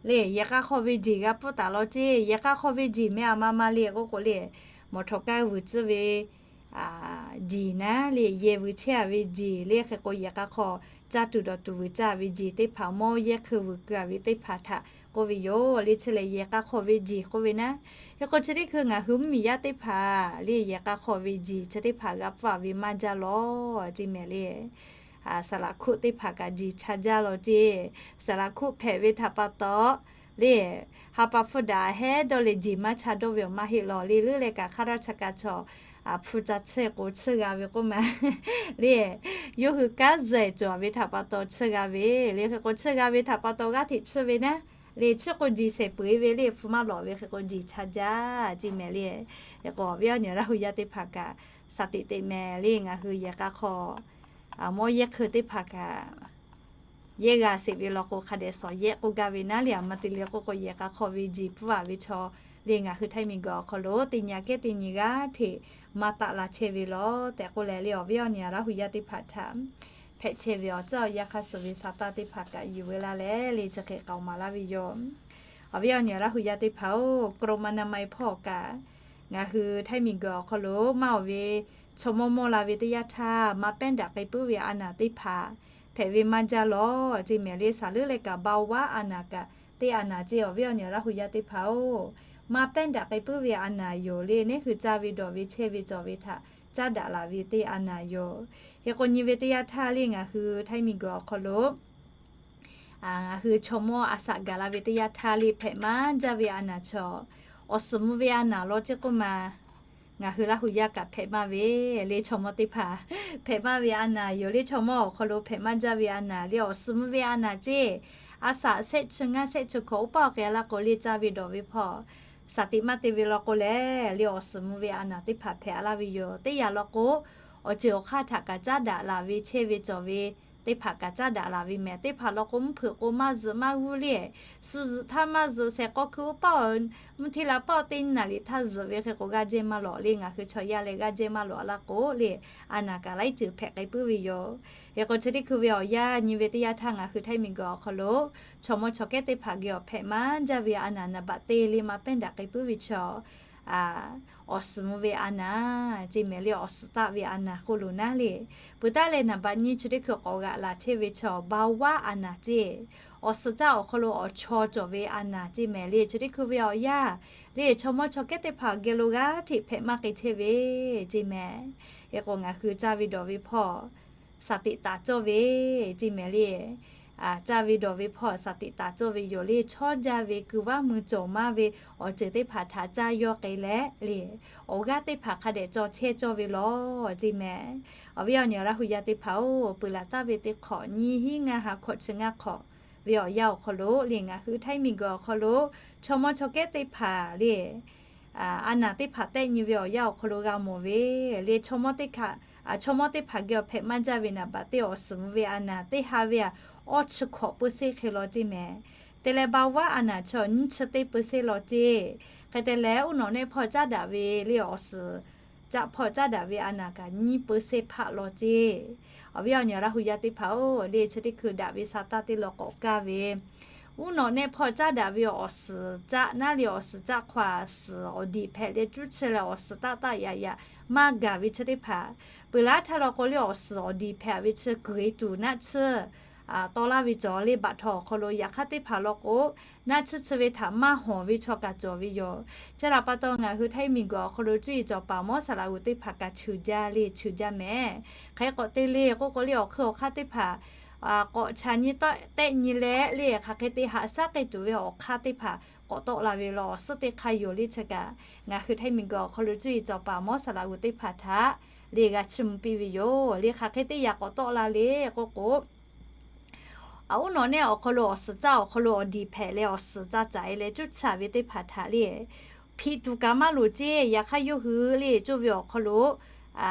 Le yehˬ k'a hk'aw ve jeˬ g'a pfuhˇ taˍ law ceˇ. Yehˬ k'a hk'aw ve jeˬ meh a ma ma le k'oˆ k'o le, mawˬ htawnˍ kaˇ vuiˬ tcuhˇ ve jeˬ naˉ le, yehˬ vuiˬ chehˇ a ve jeˬ le. Hk'e k'o yehˬ k'a hk'aw caˇ tuˬ dawˬ tuˬ vuiˬ caˇ ve jeˬ teˇ hpaˍ, mawˇ yehˇ hkui vuiˬ keu a ve teˇ hpaˍ htaꞈ k'oˆ ve yoˬ le. Chi lehˬ yehˬ k'a hk'aw ve jeˬ k'oˆ ve naˉ. Hk'e k'o chi teˇ hkui ngaˬ hui mvuhˇmiˬ yaˇ teˇ hpaˍ le yehˬ k'a hk'aw ve jeˬ chi teˇ hpaˍ g'a pfuhˇ a ve maˇ jaˇ law ceˇ mehˍ le. Saˍlaꞈ hkuˆ teˇ hpaˍ kaꞈ jeˬ cha jaˇ law ceˇ. Saˍlaꞈ hkuˆ hpehꞈ ve htaꞈ pa taw le, ha pa hpfuhˇ daꞈ hehˉ dawˇ leh jeˬ maˇ cha dawˇ ve awˬ maˇ heˆ law le. Leuˉ leh kaꞈ hk'aˇ raˇ cha ka chaw hpu ca tsuhˇ k'o tsuhˇ g'a ve k'oˆ ma le, yawˇ hui kanˉ zuhˬ cawˬ ve htaꞈ pa taw tsuhˇ g'a ve le. Hk'e k'o tsuhˇ g'a ve htaꞈ pa taw g'aˇ hteꞈ tsuhˇ ve naˉ le, tsuhˇ k'o jeˬ shehˍ peuˬ-e ve le, hpu maˇ lawꞈ ve hk'e k'o jeˬ cha jaˇ ceˇ mehˍ le. Hk'e k'o awˬ viˉ awˬ nyi Laˇ hu yaˇ teˇ hpaˍ kaꞈ shaˍ tiꞈ teꞈ mehˍ le. Ngaˬ hui yehˬ k'a hk'aw mawˇ yehˇ hkui teˇ hpaˍ kaꞈ yehˇ g'a sheˍ ve law k'o hk'a dehꞈ shawˍ yehˇ k'oˆ gaˇ ve naˉ le. A ma te le k'oˆ k'o yehˬ k'a hk'aw ve jeˬ pfuhˇ a ve chaw le ngaˬ hui htaiˇ miˬ guiˬ awˬ hk'aw lo teˇ nyi a kehˉ teˇ nyi g'aˇ hteꞈ maˇ taˆ la chehˇ ve law tehꞈ k'oˆ leh le, awˬ viˉ awˬ nyi Laˇ hu yaˇ teˇ hpaˍ htaꞈ hpehꞈ chehˇ ve awˬ tcuhˇ awˬ yanˇ hk'a suhˍ ve sa taˇ teˇ hpaˍ kaꞈ yuˬ ve laˇ leh le chi hk'e k'aoˍ maˍ laˇ ve yoˬ. Awˬ viˉ awˬ nyi Laˇ hu yaˇ teˇ hpaˍ-oˬ, กรมอนามัย hpawˇ kaꞈ ngaˬ hui htaiˇ miˬ guiˬ awˬ hk'aw lo maˇ oˬ ve chaw mawˇ mawˇ la ve teˇ yanˇ htaˇ, maˇ pehˉ daꞈ k'ai puiˉ ve a naˍ teˇ hpaˍ hpehꞈ ve maˇ jaˇ law ceˇ mehˍ le. Saˍ leuˉ leh kaꞈ เบาหวาน a naˍ kaꞈ teˇ a naˍ ceˇ, awˬ viˉ awˬ nyi Laˇ hu yaˇ teˇ hpaˍ-oˬ, maˇ pehˉ daꞈ k'ai puiˉ ve a naˍ yoˬ le. Neˇ hui caˇ ve dawˬ ve chehˇ ve cawˬ ve htaꞈ caˉ daꞈ laˬ ve teˇ a naˍ yoˬ. Hk'e k'o nyi ve teˇ yanˇ htaˇ le ngaˬ hui htaiˇ miˬ guiˬ awˬ hk'aw lo ngaˬ hui chaw mawˇ a shaꞈ gaˬ la ve teˇ yanˇ htaˇ le hpehꞈ maˇ jaˇ ve a naˍ chaw, awˬ suhˍ mvuh ve a naˍ law ceˇ k'oˆ ma, ngaˬ hui Laˇ hu yaˇ kaꞈ hpehꞈ maˇ ve le. Chaw mawˇ teˇ hpaˍ hpehꞈ maˇ ve a naˍ yoˬ le. Chaw mawˇ awˬ hk'aw lo hpehꞈ maˇ jaˇ ve a naˍ le, awˬ suhˍ mvuh ve a naˍ ceˇ. A shaꞈ shehˆ chi ngaˇ shehˆ chi hkawꞈ oˇ paˆ awˬ k'ai laˇ k'o le, caˇ ve dawˬ ve hpawˇ shaˍ tiꞈ maˇ te ve law k'o leh, le awˬ suhˍ mvuh ve a naˍ teˇ hpaˍ hpehꞈ laˇ ve yoˬ. Teˇ yanˇ law k'o, awˬ ceuˬ awˬ hk'aˇ htaꞈ kaꞈ caˉ daꞈ laˬ ve chehˇ ve cawˬ ve teˇ hpaˍ kaꞈ caˉ daꞈ laˬ ve mehˍ. Teˇ hpaˍ law k'o, mvuhˇ hpeuꞈ k'o maˇ zuhꞈ maˇ g'uˇ le, suh zuhꞈ htaˇ maˇ zuhꞈ shehˍ k'aw hkui oˇ paˆ awˬ mvuhˇ hteˇ la paˆ awˬ teˇ nyi naˍ riˍ htaˇ zuhꞈ ve hk'e k'o, g'aˇ jehˇ maˇ lawꞈ le, ngaˬ hui chaw yaˇ leh g'aˇ jehˇ maˇ lawꞈ laˇ k'o le, a naˍ kaꞈ laiˉ ceuˬ hpehꞈ k'ai puiˉ ve yoˬ. Hk'e k'o, chi teˇ hkui ve awˬ yanˇ nyi ve teˇ yanˇ htaˇ ngaˬ hui Htaiˇ miˬguiˬ awˬ hk'aw lo chaw mawˇ chaw kehˉ teˇ hpaˍ geh awˬ hpehꞈ maˇ jaˇ ve a naˍ naˍ baꞈ te le maˇ pehˉ daꞈ k'ai puiˉ ve chaw, awˬ suhˍ mvuh ve a naˍ ceˇ mehˍ le, awˬ suhˍ taˆ ve a naˍ k'oˆ lo naˉ le. Peuˬ taˉ leh naˍ baꞈ nyi chi teˇ hkui k'awꞈ g'aꞈ laˬ chehˇ ve chaw baoˍ vaˇ a naˍ ceˇ, awˬ suhˍ caˆ awˬ hk'aw lo awˬ chaw cawˬ ve a naˍ ceˇ mehˍ le. Chi teˇ hkui ve awˬ yanˇ le, chaw mawˇ chaw kehˉ teˇ hpaˍ geh lo g'aˇ hteꞈ hpehꞈ maˇ k'ai chehˇ ve ceˇ mehˍ. Hk'e k'o, ngaˬ hui caˇ ve dawˬ ve hpawˇ shaˍ tiꞈ taˍ cawˇ ve ceˇ mehˍ le. Caˇ ve dawˬ ve hpawˇ shaˍ tiꞈ taˍ cawˇ ve yoˬ le. Chawˇ jaˇ ve kuiˬ vaˇ mui cawˬ maˇ ve awˬ ceuˬ teˇ hpaˍ htaꞈ caˇ yawˇ k'ai leh le, awˬ g'aˇ teˇ hpaˍ hk'a dehꞈ caw chehˇ cawˇ ve law ceˇ mehˍ. Awˬ viˉ awˬ nyi Laˇ hu yaˇ teˇ hpaˍ-oˬ, peuˬ laˬ taˍ ve teˇ hk'awꞈ nyiˇ hinˉ ngaˇ ha hkawꞈ chi ngaˇ hk'awꞈ ve awˬ yanˇ awˬ hk'aw lo le, ngaˬ hui Htaiˇ miˬguiˬ awˬ hk'aw lo chaw mawˇ chaw kehˉ teˇ hpaˍ le, a naˍ teˇ hpaˍ tehˆ nyi ve awˬ yanˇ awˬ hk'aw lo g'a mawˬ ve le, chaw mawˇ teˇ hpaˍ geh awˬ hpehꞈ maˇ jaˇ ve naˍ baꞈ teˇ awˬ suhˍ mvuh ve a naˍ teˇ ha ve a awˇ chi hkawꞈ peuˬ seˇ hk'e law ceˇ mehˍ. Te leh baoˍ vaˇ a naˍ chi awˬ nyiˇ chi teˇ peuˬ seˇ law ceˇ. Hk'e te leh, uˉ nawꞈ nehˆ hpawˇ caˉ daꞈ ve le, awˬ suhˍ caˆ hpawˇ caˉ daꞈ ve a naˍ kaꞈ nyiˇ peuˬ seˇ hpaˆ law ceˇ. Awˬ viˉ awˬ nyi Laˇ hu yaˇ teˇ hpaˍ-oˬ, le chi teˇ hkui daꞈ ve sa taˇ teˇ law k'awꞈ kaˇ ve, uˉ nawꞈ nehˆ hpawˇ caˉ daꞈ ve awˬ suhˍ caˆ naˉ le, awˬ suhˍ caˆ hk'aw a suhˍ awˬ diˍ hpehꞈ leh cuˇ chi leh awˬ suhˍ taˆ taˆ yaꞈ yaꞈ maˇ gaˬ ve chi teˇ hpaˍ, peuˬ laˇ htaˇ law k'o le, awˬ suhˍ awˬ diˍ hpehꞈ ve chi kuˬ e tuˬ naˆ tsuhˇ tawˆ laˇ ve cawˬ le, baꞈ htaw awˬ hk'aw lo yaꞈ hk'aˇ teˇ hpaˍ law k'o, naˆ tsuhˇ chi ve htaꞈ maˇ hawˍ ve chaw kaꞈ cawˬ ve yoˬ. Chi htaꞈ pa taw ngaˬ hui Htaiˇ miˬguiˬ awˬ hk'aw lo cuˇ yiˍ cawˬ paˍ mawˇ saˍ laꞈ g'uˬ teˇ hpaˍ kaꞈ cheuˬ jaˇ le, cheuˬ jaˇ mehˍ. Hk'e k'awꞈ te le k'oˆ k'o le, awˬ hk'ui awˬ hk'aˇ teˇ hpaˍ k'awꞈ chaꞈ nyi tehˆ nyi leh le, hk'aˬ hk'e te haꞈ shaˉ k'ai tuˬ ve awˬ hk'aˇ teˇ hpaˍ k'awꞈ tawˆ la ve law, awˬ suhˉ teˇ hk'aˇ yoˬ le. Chi kaꞈ ngaˬ hui Htaiˇ miˬguiˬ awˬ hk'aw lo cuˇ yiˍ cawˬ paˍ mawˇ saˍ laꞈ g'uˬ teˇ hpaˍ htaꞈ le g'a chiˇ mvuh piˇ ve yoˬ le. Hk'aˬ hk'e teˇ yanˇ k'awꞈ tawˆ la le k'oˆ k'o, a uˉ nawꞈ nehˆ awˬ hk'aw lo awˬ suhˍ caˆ awˬ hk'aw lo awˬ diˍ hpehꞈ leh awˬ suhˍ caˆ caˍ e leh cuˇ chaꞈ ve teˇ hpaˍ htaꞈ le, hpiꞈ tuˬ kaꞈ maˇ loˍ ceˇ. Yaꞈ hk'aˇ yawˇ hui le cuˇ ve awˬ hk'aw lo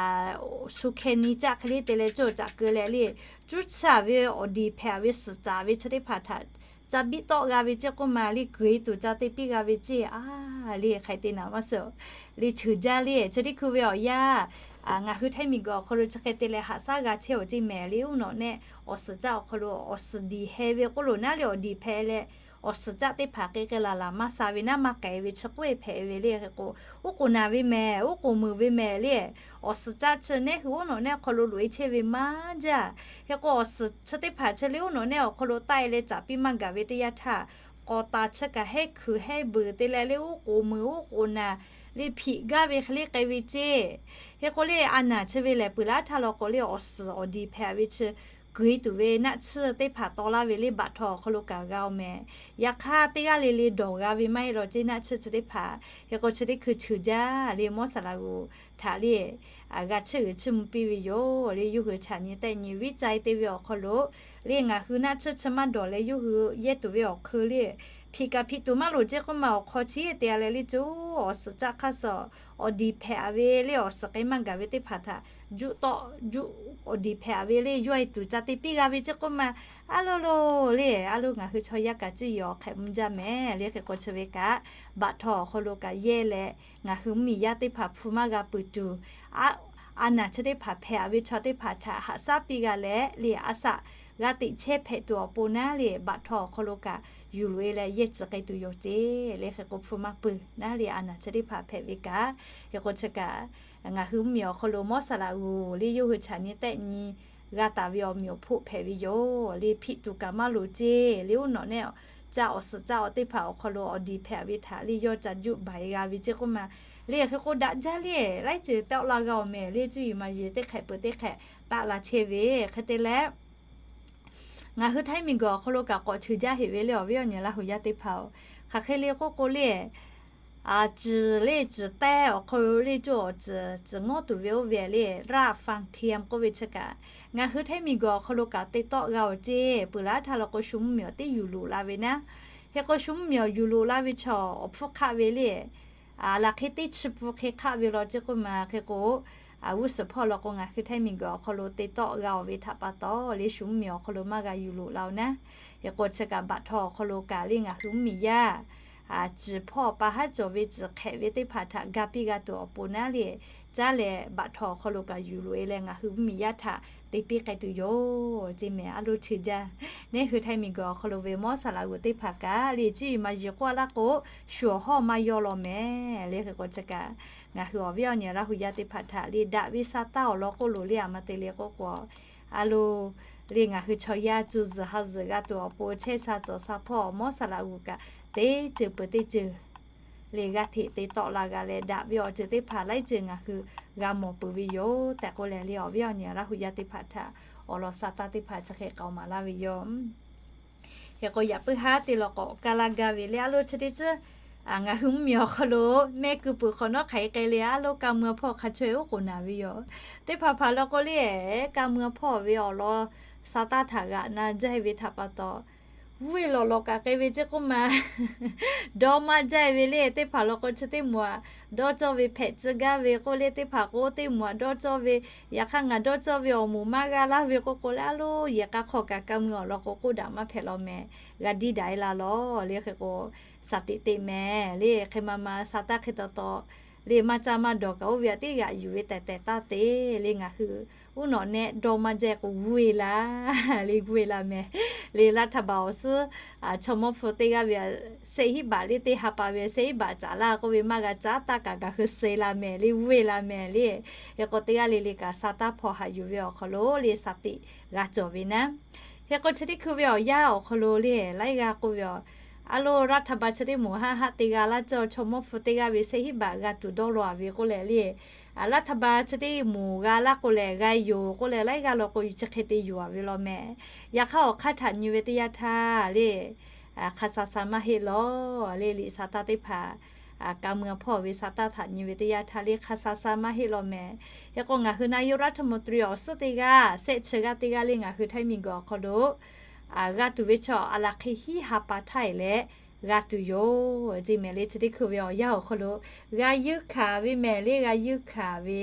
shu hkeh nyi caˆ hk'e le te leh cawˬ caꞈ keu leh le, cuˇ chaꞈ ve awˬ diˍ hpehꞈ ve suhˍ caˍ ve chi teˇ hpaˍ htaꞈ ca biˇ tawˆ g'a ve ceˇ k'oˆ ma le, kuˬ e tuˬ ca te piˇ g'a ve ceˇ a le. Hk'e te naˍ maˇ suhˍ le, cheuˬ jaˇ le. Chi teˇ hkui ve awˬ yanˇ ngaˬ hui Htaiˇ miˬguiˬ awˬ hk'aw lo chi hk'e te leh haꞈ shaˉ g'a chehˇ awˬ ceˇ mehˍ le, uˉ nawꞈ nehˆ awˬ suhˍ caˆ awˬ hk'aw lo awˬ suhˍ diˍ heh ve k'oˆ loˬ naˉ le, awˬ diˍ hpehꞈ leh awˬ suhˍ caˆ teˇ hpaˍ k'e k'e laˬ laˬ maˇ sha ve naˉ maˇ k'ai ve chi k'oˆ e hpehꞈ ve le. Hk'e k'o, uˉ k'oˍ naˍ ve mehˍ, uˉ k'oˍ muiˬ ve mehˍ le, awˬ suhˍ caˆ chi nehˉ hui uˉ nawꞈ nehˆ awˬ hk'aw lo loꞈ e chehˇ ve maˇ jaˇ. Hk'e k'o, awˬ suhˍ chi teˇ hpaˍ chi le uˉ nawꞈ nehˆ awˬ hk'aw lo taˆ e leh caˍ piˇ maˇ gaˬ ve teˇ yanˇ htaˇ, k'awꞈ taˍ chi kaꞈ hehˉ hkuiˬ hehˉ beuˬ te leh le, uˉ k'oˍ muiˬ uˉ k'oˍ naˍ le hpiꞈ gaˇ ve hk'e le k'ai ve ceˇ. Hk'e k'o le, a naˍ chi ve lehˬ peuˬ laˇ htaˇ law k'o le, awˬ suhˍ awˬ diˍ hpehꞈ ve chi kuˬ e tuˬ ve naˆ tsuhˇ teˇ hpaˍ taw laˇ ve le, baꞈ htaw awˬ hk'aw lo kaꞈ g'a oˬ mehˍ. Yaꞈ hk'aˇ, teˇ g'aˇ le le dawˬ g'a ve maˇ heˆ law ceˇ, naˆ tsuhˇ chi teˇ hpaˍ. Hk'e k'o, chi teˇ hkui cheuˬ jaˇ le, mawˇ saˍ laꞈ g'uˬ htaꞈ le g'a chiˇ uiˍ chiˇ mvuh piˇ ve yoˬ le. Yawˇ hui chaꞈ nyi tehˆ nyi viˉ ca e te ve awˬ hk'aw lo le, ngaˬ hui naˆ tsuhˇ chi maˇ dawˬ leh yawˇ hui yehˇ tuˬ ve awˬ hk'eun le, hpiꞈ kaꞈ hpiꞈ tuˬ maˇ loˍ ceˇ k'oˆ ma, awˬ hk'aw chi te a leh le, co awˬ suhˍ caˆ hk'aˇ suh awˬ diˍ hpehꞈ ve le, awˬ suhˍ k'ai maˇ gaˬ ve teˇ hpaˍ htaꞈ juˆ tawˆ juˆ awˬ diˍ hpehꞈ ve le, yawˇ e tuˬ ca te piˇ g'a ve ceˇ k'oˆ ma, a lo lo le, a lo ngaˬ hui chaw yaˇ kaꞈ cuˇ yiˍ awˬ hk'ehꞈ mvuh jaˇ mehˍ le. Hk'e k'o, chi ve kaꞈ baꞈ htaw awˬ hk'aw lo kaꞈ yehˇ leh ngaˬ hui mvuhˇmiˬ yaˇ teˇ hpaˍ hpu maˇ g'a peuˬ tuˬ, a naˍ chi teˇ hpaˍ hpehꞈ ve chaw teˇ hpaˍ htaꞈ haꞈ shaˉ piˇ g'a leh le, a shaꞈ g'a teꞈ chehˇ hpehꞈ tuˬ awˬ pon naˉ le, baꞈ htaw awˬ hk'aw lo kaꞈ yuˬ loꞈ e leh yehˇ tcuh k'ai tuˬ yoˬ ceˇ le. Hk'e k'o, hpu maˇ peuˬ naˉ le, a naˍ chi teˇ hpaˍ hpehꞈ ve kaꞈ. Hk'e k'o, chi kaꞈ ngaˬ hui mvuhˇmiˬ awˬ hk'aw lo mawˇ saˍ laꞈ g'uˬ le, yawˇ hui chaꞈ nyi tehˆ nyi g'a taˍ ve awˬ meꞈ awˬ hpoˆ hpehꞈ ve yoˬ le. Hpiꞈ tuˬ kaꞈ maˇ loˍ ceˇ le, uˉ nawꞈ nehˆ caˆ awˬ suhˍ caˆ awˬ teˇ hpaˍ awˬ hk'aw lo awˬ diˍ hpehꞈ ve htaꞈ le yawˇ ca juˆ baˬ e g'a ve ceˇ k'oˆ ma le. Hk'e k'o, daꞈ jaˇ le, laiˉ ceuˬ tawˆ la g'a awˬ mehˍ le, cuˇ yiˍ maˍ yiˍ teˇ hk'ehꞈ peuˬ teˇ hk'ehꞈ taˆ la chehˇ ve hk'e te leh, ngaˬ hui Htaiˇ miˬguiˬ awˬ hk'aw lo kaꞈ k'awꞈ cheuˬ jaˇ heꞈ ve le, awˬ viˉ awˬ nyi Laˇ hu yaˇ teˇ hpaˍ-oˬ. Hk'aˬ hk'e le k'oˆ k'o le, Ciˬ le, ciˬ taiˇ awˬ hk'aw lo le, coˇ awˬ ciˬ, ciˬ ngawˉ tuˬ ve oˇ ve le, รากฟักเทียม k'oˆ ve chi kaꞈ, ngaˬ hui Htaiˇ miˬguiˬ awˬ hk'aw lo kaꞈ te tawˆ g'a awˬ ceˇ. Peuˬ laˇ htaˇ law k'o, shu mvuhˇmiˬ awˬ teˇ yuˬ loꞈ la ve naˉ. Hk'e k'o, shu mvuhˇmiˬ awˬ yuˬ loꞈ la ve chaw awˬ hpfuhˇ hk'aˆ ve le, laˬ hk'e teˇ chi pun hk'e hk'aˆ ve law ceˇ k'oˆ ma. Hk'e k'o, g'uˇ suhˍ hpawˇ law k'o, ngaˬ hui Htaiˇ miˬguiˬ awˬ hk'aw lo te tawˆ g'a awˬ ve htaꞈ pa taw le, shu mvuhˇmiˬ awˬ hk'aw lo maˇ g'a yuˬ loꞈ la-oˬ naˉ. Hk'e k'o, chi kaꞈ baꞈ htaw awˬ hk'aw lo kaꞈ le, ngaˬ hui mvuhˇmiˬ yaˇ ciˬ hpawˇ pa haˉ cawˬ ve ciˬ hk'ehꞈ ve teˇ hpaˍ htaꞈ ga piˇ g'a tuˬ awˬ pon naˉ le, caˉ leh baꞈ htaw awˬ hk'aw lo kaꞈ yuˬ loꞈ e leh ngaˬ hui mvuhˇmiˬ yaˇ htaꞈ te piˇ k'ai tuˬ yoˬ ceˇ mehˍ. Aˉ loˇ chi jaˇ, neˇ hui Htaiˇ miˬguiˬ awˬ hk'aw lo ve mawˇ saˍ laꞈ g'uˬ teˇ hpaˍ kaꞈ le, cuˇ yiˍ maˍ yiˍ k'oˆ a laˇ k'o, shu awˬ hawˉ maˇ yawˇ law mehˍ le. Hk'e k'o, chi kaꞈ ngaˬ hui awˬ viˉ awˬ nyi Laˇ hu yaˇ teˇ hpaˍ htaꞈ le, daꞈ ve sa taˇ awˬ lawn k'oˆ loˬ le, aˬ ma te le k'oˆ k'o, aˉ loˇ le, ngaˬ hui chaw yaˇ cuˇ zuhˬ ha zuhˬ g'a tuˬ awˬ pon chehˇ sha cawˬ sha hpawˇ mawˇ saˍ laꞈ g'uˬ kaꞈ teˇ ceuˬ peuˬ teˇ ceuˬ le g'a hteꞈ te tawˆ la g'a leh, daꞈ ve awˬ ceuˬ teˇ hpaˍ laiˉ ceuˬ ngaˬ hui g'a mawˬ peuˬ ve yoˬ tehꞈ k'oˆ leh le, awˬ viˉ awˬ nyi Laˇ hu yaˇ teˇ hpaˍ htaꞈ awˬ lawn sa taˇ teˇ hpaˍ chi hk'e k'aoˍ maˍ laˇ ve yoˬ. Hk'e k'o, yaꞈ puiˉ haˉ te law k'awꞈ kaˇ laˇ gaˇ ve le, aˉ loˇ chi teˇ ceuˬ ngaˬ hui mvuhˇmiˬ awˬ hk'aw lo mehˆ keu peuˬ hk'awꞈ nawˉ hk'aˬ hk'e k'ai le, aˉ loˇ ka mui a hpawˇ hk'a chaweh oˉ k'oˍ naˍ ve yoˬ. Teˇ hpaˍ hpaˍ law k'o le, ka mui a hpawˇ ve awˬ lawn sa taˇ htaꞈ g'aꞈ na jaˇ ve htaꞈ pa taw, g'uˇ e lawˬ lawˬ kaꞈ k'ai ve ceˇ k'oˆ ma. Dawˇ maˇ jaˇ ve le, teˇ hpaˍ law k'o chi teˇ moˍ aꞈ dawˇ cawˇ ve hpehꞈ tcuh gaˇ ve k'oˆ le, teˇ hpaˍ k'o teˇ moˍ aꞈ dawˇ cawˇ ve, yaꞈ hk'aˇ ngaˬ dawˇ cawˇ ve awˬ moˍ maˇ g'a laˇ ve k'oˆ k'o le, aˉ loˇ yehˬ k'a hk'aw kaꞈ ka mui awˬ lawn k'o k'oˆ daꞈ maˇ hpehꞈ law mehˍ. G'a diˇ daꞈ e la lawˬ le. Hk'e k'o, saˍ teꞈ teꞈ mehˍ le, hk'e ma ma sa taˇ hk'e taw taw le, maˇ caˇ maˇ dawˬ kaꞈ oˇ ve aꞈ teˇ g'aꞈ yuˬ ve tehˬ tehˬ taˇ te le. Ngaˬ hui uˉ nawꞈ nehˆ dawˇ maˇ jaˇ k'o g'uˇ e la le, g'uˇ e la mehˍ le. Laˇ htaˇ baˬ awˬ suhˉ chaw mawˇ hpu teˇ g'aˇ ve sehˆ hiˉ baꞈ le, teˇ ha pa ve sehˆ hiˉ baꞈ caˍ laˇ k'oˆ ve maˇ g'a caˉ taˇ kaꞈ, ngaˬ hui suh la mehˍ le, g'uˇ e la mehˍ le. Hk'e k'o, teˇ g'aˇ le le kaꞈ sa taˇ hpawˇ haꞈ yuˬ ve awˬ hk'aw lo le, saˍ teꞈ g'a cawˬ ve naˉ. Hk'e k'o, chi teˇ hkui ve awˬ yanˇ awˬ hk'aw lo le, laiˉ g'aˇ k'oˆ ve awˬ, aˉ loˇ รัฐบาล chi teˇ moˍ haˆ haˆ te g'a laˇ cawˇ, chaw mawˇ hpu teˇ g'aˇ ve sehˆ hiˉ baꞈ g'a tuˬ dawˇ law a ve k'oˆ leh le, รัฐบาล chi teˇ moˍ g'a laˇ k'o lehˬ g'a yoˬ k'oˆ leh, laiˉ g'aˇ law k'o yuˬ chi hk'e te yoˬ a ve law mehˍ. Yaꞈ hk'aˇ awˬ hk'aˇ htaꞈ nyi ve teˇ yanˇ htaˇ le, hk'a sha sha maˇ heˆ lawˬ le. Liꞈ sa taˇ teˇ hpaˍ ka mui a hpawˇ ve sa taˇ htaꞈ nyi ve teˇ yanˇ htaˇ le, hk'a sha sha maˇ heˆ law mehˍ. Hk'e k'o, ngaˬ hui นายกรัฐมนตรี awˬ suhˉ teˇ g'aˇ, sehˆ chi g'aˇ teˇ g'aˇ le, ngaˬ hui Htaiˇ miˬguiˬ awˬ hk'aw lo g'a tuˬ ve chaw aˬ laˬ hk'e hiˉ ha pa htaˇ e leh g'a tuˬ yoˬ ceˇ mehˍ le. Chi teˇ hkui ve awˬ yanˇ awˬ hk'aw lo g'a yeunˇ hkanˍ ve mehˍ le, g'a yeunˇ hkanˍ ve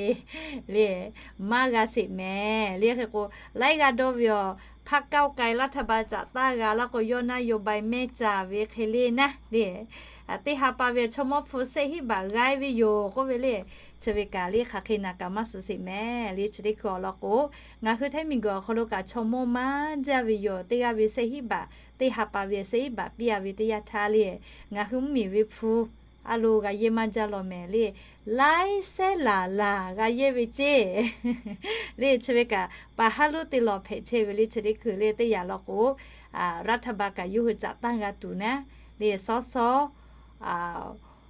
le, maˇ g'a sheˍ mehˍ le. Hk'e k'o, laiˉ g'aˇ dawˇ ve awˬ, พรรคก้าวไกล รัฐบาลจัดตั้ง g'a laˇ k'o, yawˇ นโยบาย mehˇ caˍ ve hk'e le naˉ le, teˇ ha pa ve chaw mawˇ hpu sehˆ hiˉ baꞈ g'a ve yoˬ k'oˆ ve le. Chi ve kaꞈ le, hk'aˬ hk'e naˍ kaꞈ maˇ suh sheˍ mehˍ le. Chi teˇ hkui awˬ lawn k'o, ngaˬ hui Htaiˇ miˬguiˬ awˬ hk'aw lo kaꞈ chaw mawˇ maˇ jaˇ ve yoˬ. Teˇ g'aˇ ve sehˆ hiˉ baꞈ, teˇ ha pa ve sehˆ hiˉ baꞈ piˇ a ve teˇ yanˇ htaˇ le, ngaˬ hui mvuhˇmiˬ ve hpu aˉ loˇ g'a yehˇ maˇ jaˇ law mehˍ le. Laiˉ sehˉ laˬ laˬ g'a yehˇ ve ceˇ le. Chi ve kaꞈ pa haˉ loˉ te lawˬ hpehꞈ chehˇ ve le. Chi teˇ hkui le, teˇ yanˇ law k'o, รัฐบาล kaꞈ yawˇ hui caꞈ tanˇ g'a tuˬ naˉ le, sawˉ sawˉ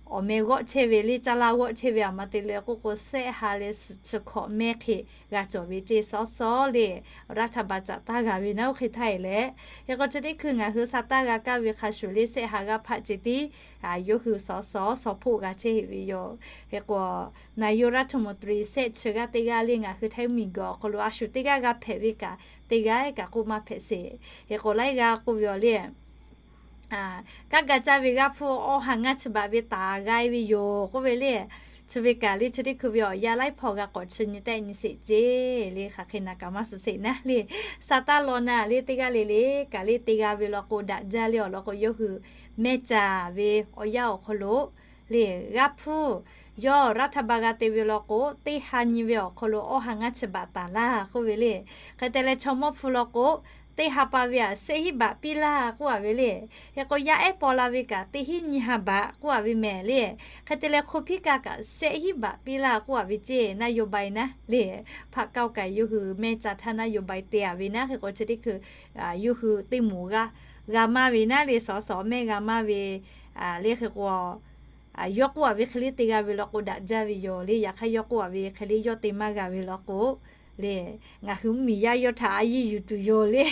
awˬ meh g'awˆ chehˇ ve le, caˇ laˇ g'awˆ chehˇ ve aˬ ma te le k'oˆ k'o, sehˆ ha leh suhˍ chi hkawꞈ mehˇ hk'e g'a cawˬ ve ceˇ. Sawˉ sawˉ le, รัฐบาล caꞈ tanˇ g'a ve naˉ oˇ hk'e htaˇ e leh, hk'e k'o chi teˇ hkui ngaˬ hui sa taˇ g'a kaˇ ve hk'a shuˍ le, sehˆ ha g'aˇ hpaˆ ceh tiˉ yawˇ hui sawˉ sawˉ sawˉ hpoˆ g'a chehˇ heꞈ ve yoˬ. Hk'e k'o, นายกรัฐมนตรี sehˆ chi g'aˇ teˇ g'aˇ le, ngaˬ hui Htaiˇ miˬguiˬ awˬ hk'aw lo a shu teˇ g'aˇ g'a hpehꞈ ve kaꞈ, teˇ g'aˇ kaꞈ k'oˆ maˇ hpehꞈ sheˍ. Hk'e k'o, laiˉ g'aˇ k'oˆ ve awˬ le, kaˇ g'a caˇ ve g'aˇ hpfuhˇ awˇ ha ngaˇ chi baꞈ ve taˍ g'a e ve yoˬ k'oˆ ve le. Chi ve kaꞈ le, chi teˇ hkui ve awˬ yanˇ laiˉ hpawˇ g'a k'awꞈ chi nyi tehˆ nyi sheˍ ceˇ le. Hk'aˬ hk'e naˍ kaꞈ maˇ suh sheˍ naˉ le. Sa taˇ law naˍ le, teˇ g'aˇ le le kaꞈ le te g'a ve law k'o, daꞈ jaˇ le awˬ lawn k'o, yawˇ hui mehˇ caˍ ve awˬ yanˇ awˬ hk'aw lo le, g'aˇ hpfuhˇ yawˇ รัฐบาล g'a te ve law k'o, teˇ ha nyi ve awˬ hk'aw lo awˇ ha ngaˇ chi baꞈ taˍ laˇ k'oˆ ve le. Hk'e te leh chaw mawˇ hpu law k'o, teˇ ha pa ve aꞈ sehˆ hiˉ baꞈ piˇ laˇ k'oˆ a ve le. Hk'e k'o, yaˇ ehˉ paw la ve kaꞈ teˇ hiˉ nyi ha baꞈ k'oˆ a ve mehˍ le. Hk'e te leh คนพิการ kaꞈ sehˆ hiˉ baꞈ piˇ laˇ k'oˆ a ve ceˇ, นโยบาย naˉ le. พรรคก้าวไกล yawˇ hui mehˇ caˇ htaˇ นโยบาย te a ve naˉ. Hk'e k'o, chi teˇ hkui yawˇ hui teˇ moˍ g'a maˇ ve naˉ le, sawˉ sawˉ mehˇ g'a maˇ ve le. Hk'e k'o, yawˇ k'oˆ a ve hk'e le te g'a ve law k'o, daꞈ jaˇ ve yoˬ le. Yaꞈ hk'aˇ yawˇ k'oˆ a ve hk'e le yawˇ te maˇ g'a ve law k'o, Le, ngaˬ hui mvuhˇmiˬ yaˇ yawˇ htaꞈ a yiˇ yuˬ tuˬ yoˬ le.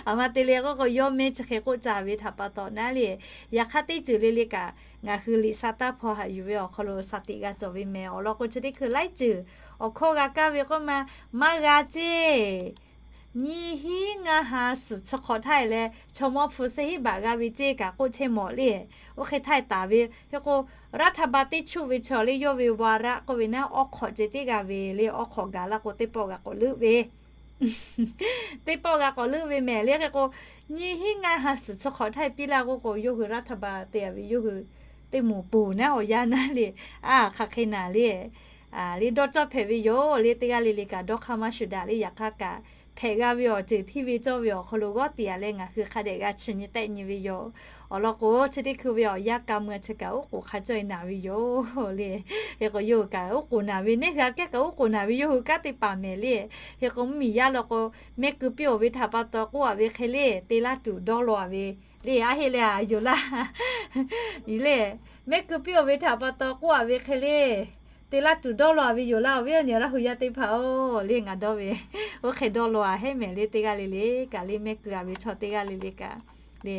Aˬ ma te le k'oˆ k'o, yawˇ mehˇ chi hk'e k'oˆ ca ve htaꞈ pa taw naˉ le, yaꞈ hk'aˇ teˇ ceuˬ le le kaꞈ, ngaˬ hui liꞈ sa taˇ hpaw haꞈ yuˬ ve awˬ hk'aw lo shaˍ tiꞈ g'a cawˬ ve mehˍ. Awˬ lawn k'o, chi teˇ hkui laiˉ ceuˬ awˬ hkawˇ g'a kaˇ ve k'oˆ ma, maˇ g'a ceˇ. Nyiˇ hinˉ ngaˇ ha suhˍ chi hk'awꞈ htaˇ leh, chaw mawˇ hpu shehˆ hinˉ baꞈ g'a ve ceˇ kaꞈ k'oˆ chehˇ mawˬ le. Oˇ hk'e htaˇ taˍ ve, hk'e k'o, รัฐบาล teˇ chuˆ ve chaw le yawˇ ve วาระ k'oˆ ve naˉ, awˉ hk'awꞈ ceh teˇ g'aˇ ve le, awˉ hk'awꞈ gaˬ la k'o teˇ pawˆ g'a k'awꞈ leuˆ ve, teˇ pawˆ g'a k'awꞈ leuˆ ve mehˍ le. Hk'e k'o, nyiˇ hinˉ ngaˇ ha suhˍ chi hk'awꞈ htaˇ piˇ laˇ k'oˆ k'o, yawˇ hui รัฐบาล te a ve yawˇ hui teˇ moˍ ponˬ naˉ awˬ yanˇ naˉ le, a hk'aˬ hk'e naˍ le, le dawˇ cawˇ hpehꞈ ve yoˬ le. Teˇ g'aˇ le le kaꞈ dawˇ hk'aˇ maˇ shuˍ daꞈ le. Yaꞈ hk'aˇ kaꞈ, hpehꞈ g'a ve awˬ ceuˬ hteˇ ve cawˇ ve awˬ hk'aw lo g'awˇ tiꞈ a leh ngaˬ hui hk'a dehꞈ g'a chi nyi tehˆ nyi ve yoˬ. Awˬ lawn k'o, chi teˇ hkui ve awˬ yanˇ ka mui a chi kaꞈ oˉ k'oˍ hk'a cawˇ e naˍ ve yoˬ le. Hk'e k'o, yawˇ hui kaꞈ oˉ k'oˍ naˍ ve, neˇ hui aꞈ kehˉ kaꞈ oˉ k'oˍ naˍ ve yawˇ hui kanˉ teˇ hpaˍ mehˍ le. Hk'e k'o, mvuhˇmiˬ yaˇ law k'o, mehˆ keu piˇ-oˬ ve htaꞈ pa taw k'oˆ a ve hk'e le, te laˇ tuˬ dawˇ law a ve le, a heˆ le a yoˬ laˇ. Le, mehˆ keu piˇ-oˬ ve htaꞈ pa taw k'oˆ a ve hk'e le, te laˇ tuˬ dawˇ law a ve yoˬ laˇ. Awˬ viˉ awˬ nyi Laˇ huˍ yaˇ teˇ hpaˍ-oˬ, le ngaˬ dawˇ ve, oˇ hk'e dawˇ law a heˆ mehˍ le. Teˇ g'aˇ le le kaꞈ le, mehˆ keu a ve chaw teˇ g'aˇ le le kaꞈ le,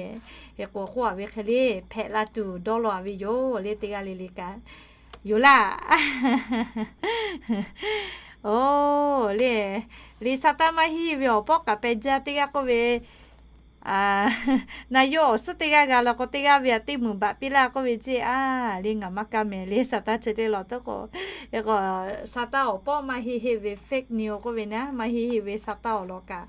hk'e k'o k'oˆ a ve hk'e le, hpehꞈ la tuˬ dawˇ law a ve yoˬ le. Teˇ g'aˇ le le kaꞈ yoˬ laˇ. Oˬ le, le sa taˇ maˇ hiˆ ve awˬ pawˆ kaꞈ peh jaˇ. Teˇ g'aˇ k'oˆ ve, na yawˇ awˬ suhˉ teˇ g'aˇ g'a law k'o, teˇ g'aˇ ve aꞈ teˇ muiˬ baꞈ piˇ laˇ k'oˆ ve ceˇ a. Le ngaˬ maˇ kaˇ mehˍ le, sa taˇ chi teˇ law tawˇ k'o, e k'o, sa taˇ awˬ pawˆ maˇ heˆ heˆ ve fake news k'oˆ ve naˉ, maˇ heˆ heˆ ve sa taˇ awˬ lawn kaꞈ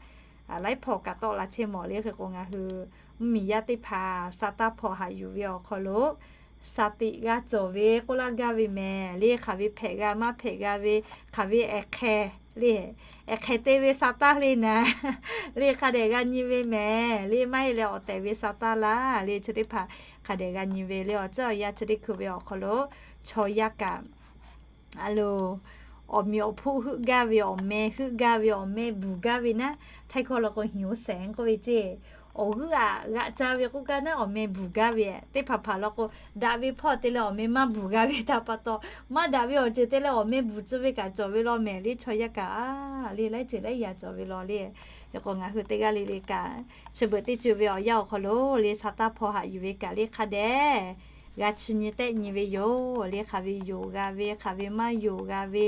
laiˉ hpaw kaꞈ tawˆ la chehˇ mawˬ le. Hk'e k'o, ngaˬ hui mvuhˇmiˬ yaˇ teˇ hpaˍ sa taˇ hpaw haꞈ yuˬ ve awˬ hk'aw lo shaˍ tiꞈ g'a cawˬ ve k'oˆ laˇ gaˇ ve mehˍ le. Hk'aˬ ve hpehꞈ g'a maˇ hpehꞈ g'a ve, hk'aˬ ve ehˍ hk'e le, ehˍ hk'e te ve sa taˇ le naˍ le, hk'a dehꞈ g'a nyi ve mehˍ le. Maˇ heˆ leh awˬ tehˬ ve sa taˇ laˇ le, chi teˇ hpaˍ hk'a dehꞈ g'a nyi ve le. Awˬ ceuˬ awˬ yanˇ chi teˇ hkui ve awˬ hk'aw lo chaw yaˇ kaꞈ a lo, awˬ meꞈ awˬ hpoˆ heuˆ gaˇ ve, awˬ meh heuˆ gaˇ ve, awˬ meh bvuhˬ gaˇ ve naˉ, htaiˇ hkawˇ law k'o หิวแสง k'oˆ ve ceˇ. Awˬ g'euˆ aꞈ g'aꞈ ca ve k'oˆ gaˇ naˉ, awˬ meh bvuhˬ gaˇ ve. Teˇ hpaˍ hpaˍ law k'o, daꞈ ve hpawˇ te leh awˬ meh maˇ bvuhˬ g'a ve htaꞈ pa taw, maˇ daꞈ ve awˬ ceuˬ te leh awˬ meh bvuhˬ tcuh ve kaꞈ cawˬ ve law mehˍ le. Chaw yaˇ kaꞈ a le, laiˉ ceuˬ laiˉ yaꞈ cawˬ ve law le. Hk'e k'o, ngaˬ hui teˇ g'aˇ le le kaꞈ, chi beuꞈ teˇ ceuˬ ve awˬ yanˇ awˬ hk'aw lo le sa taˇ hpaw haꞈ yuˬ ve kaꞈ le, hk'a dehꞈ g'a chi nyi tehˆ nyi ve yoˬ le. Hk'aˬ ve yonˍ g'a ve, hk'aˬ ve maˇ yonˍ g'a ve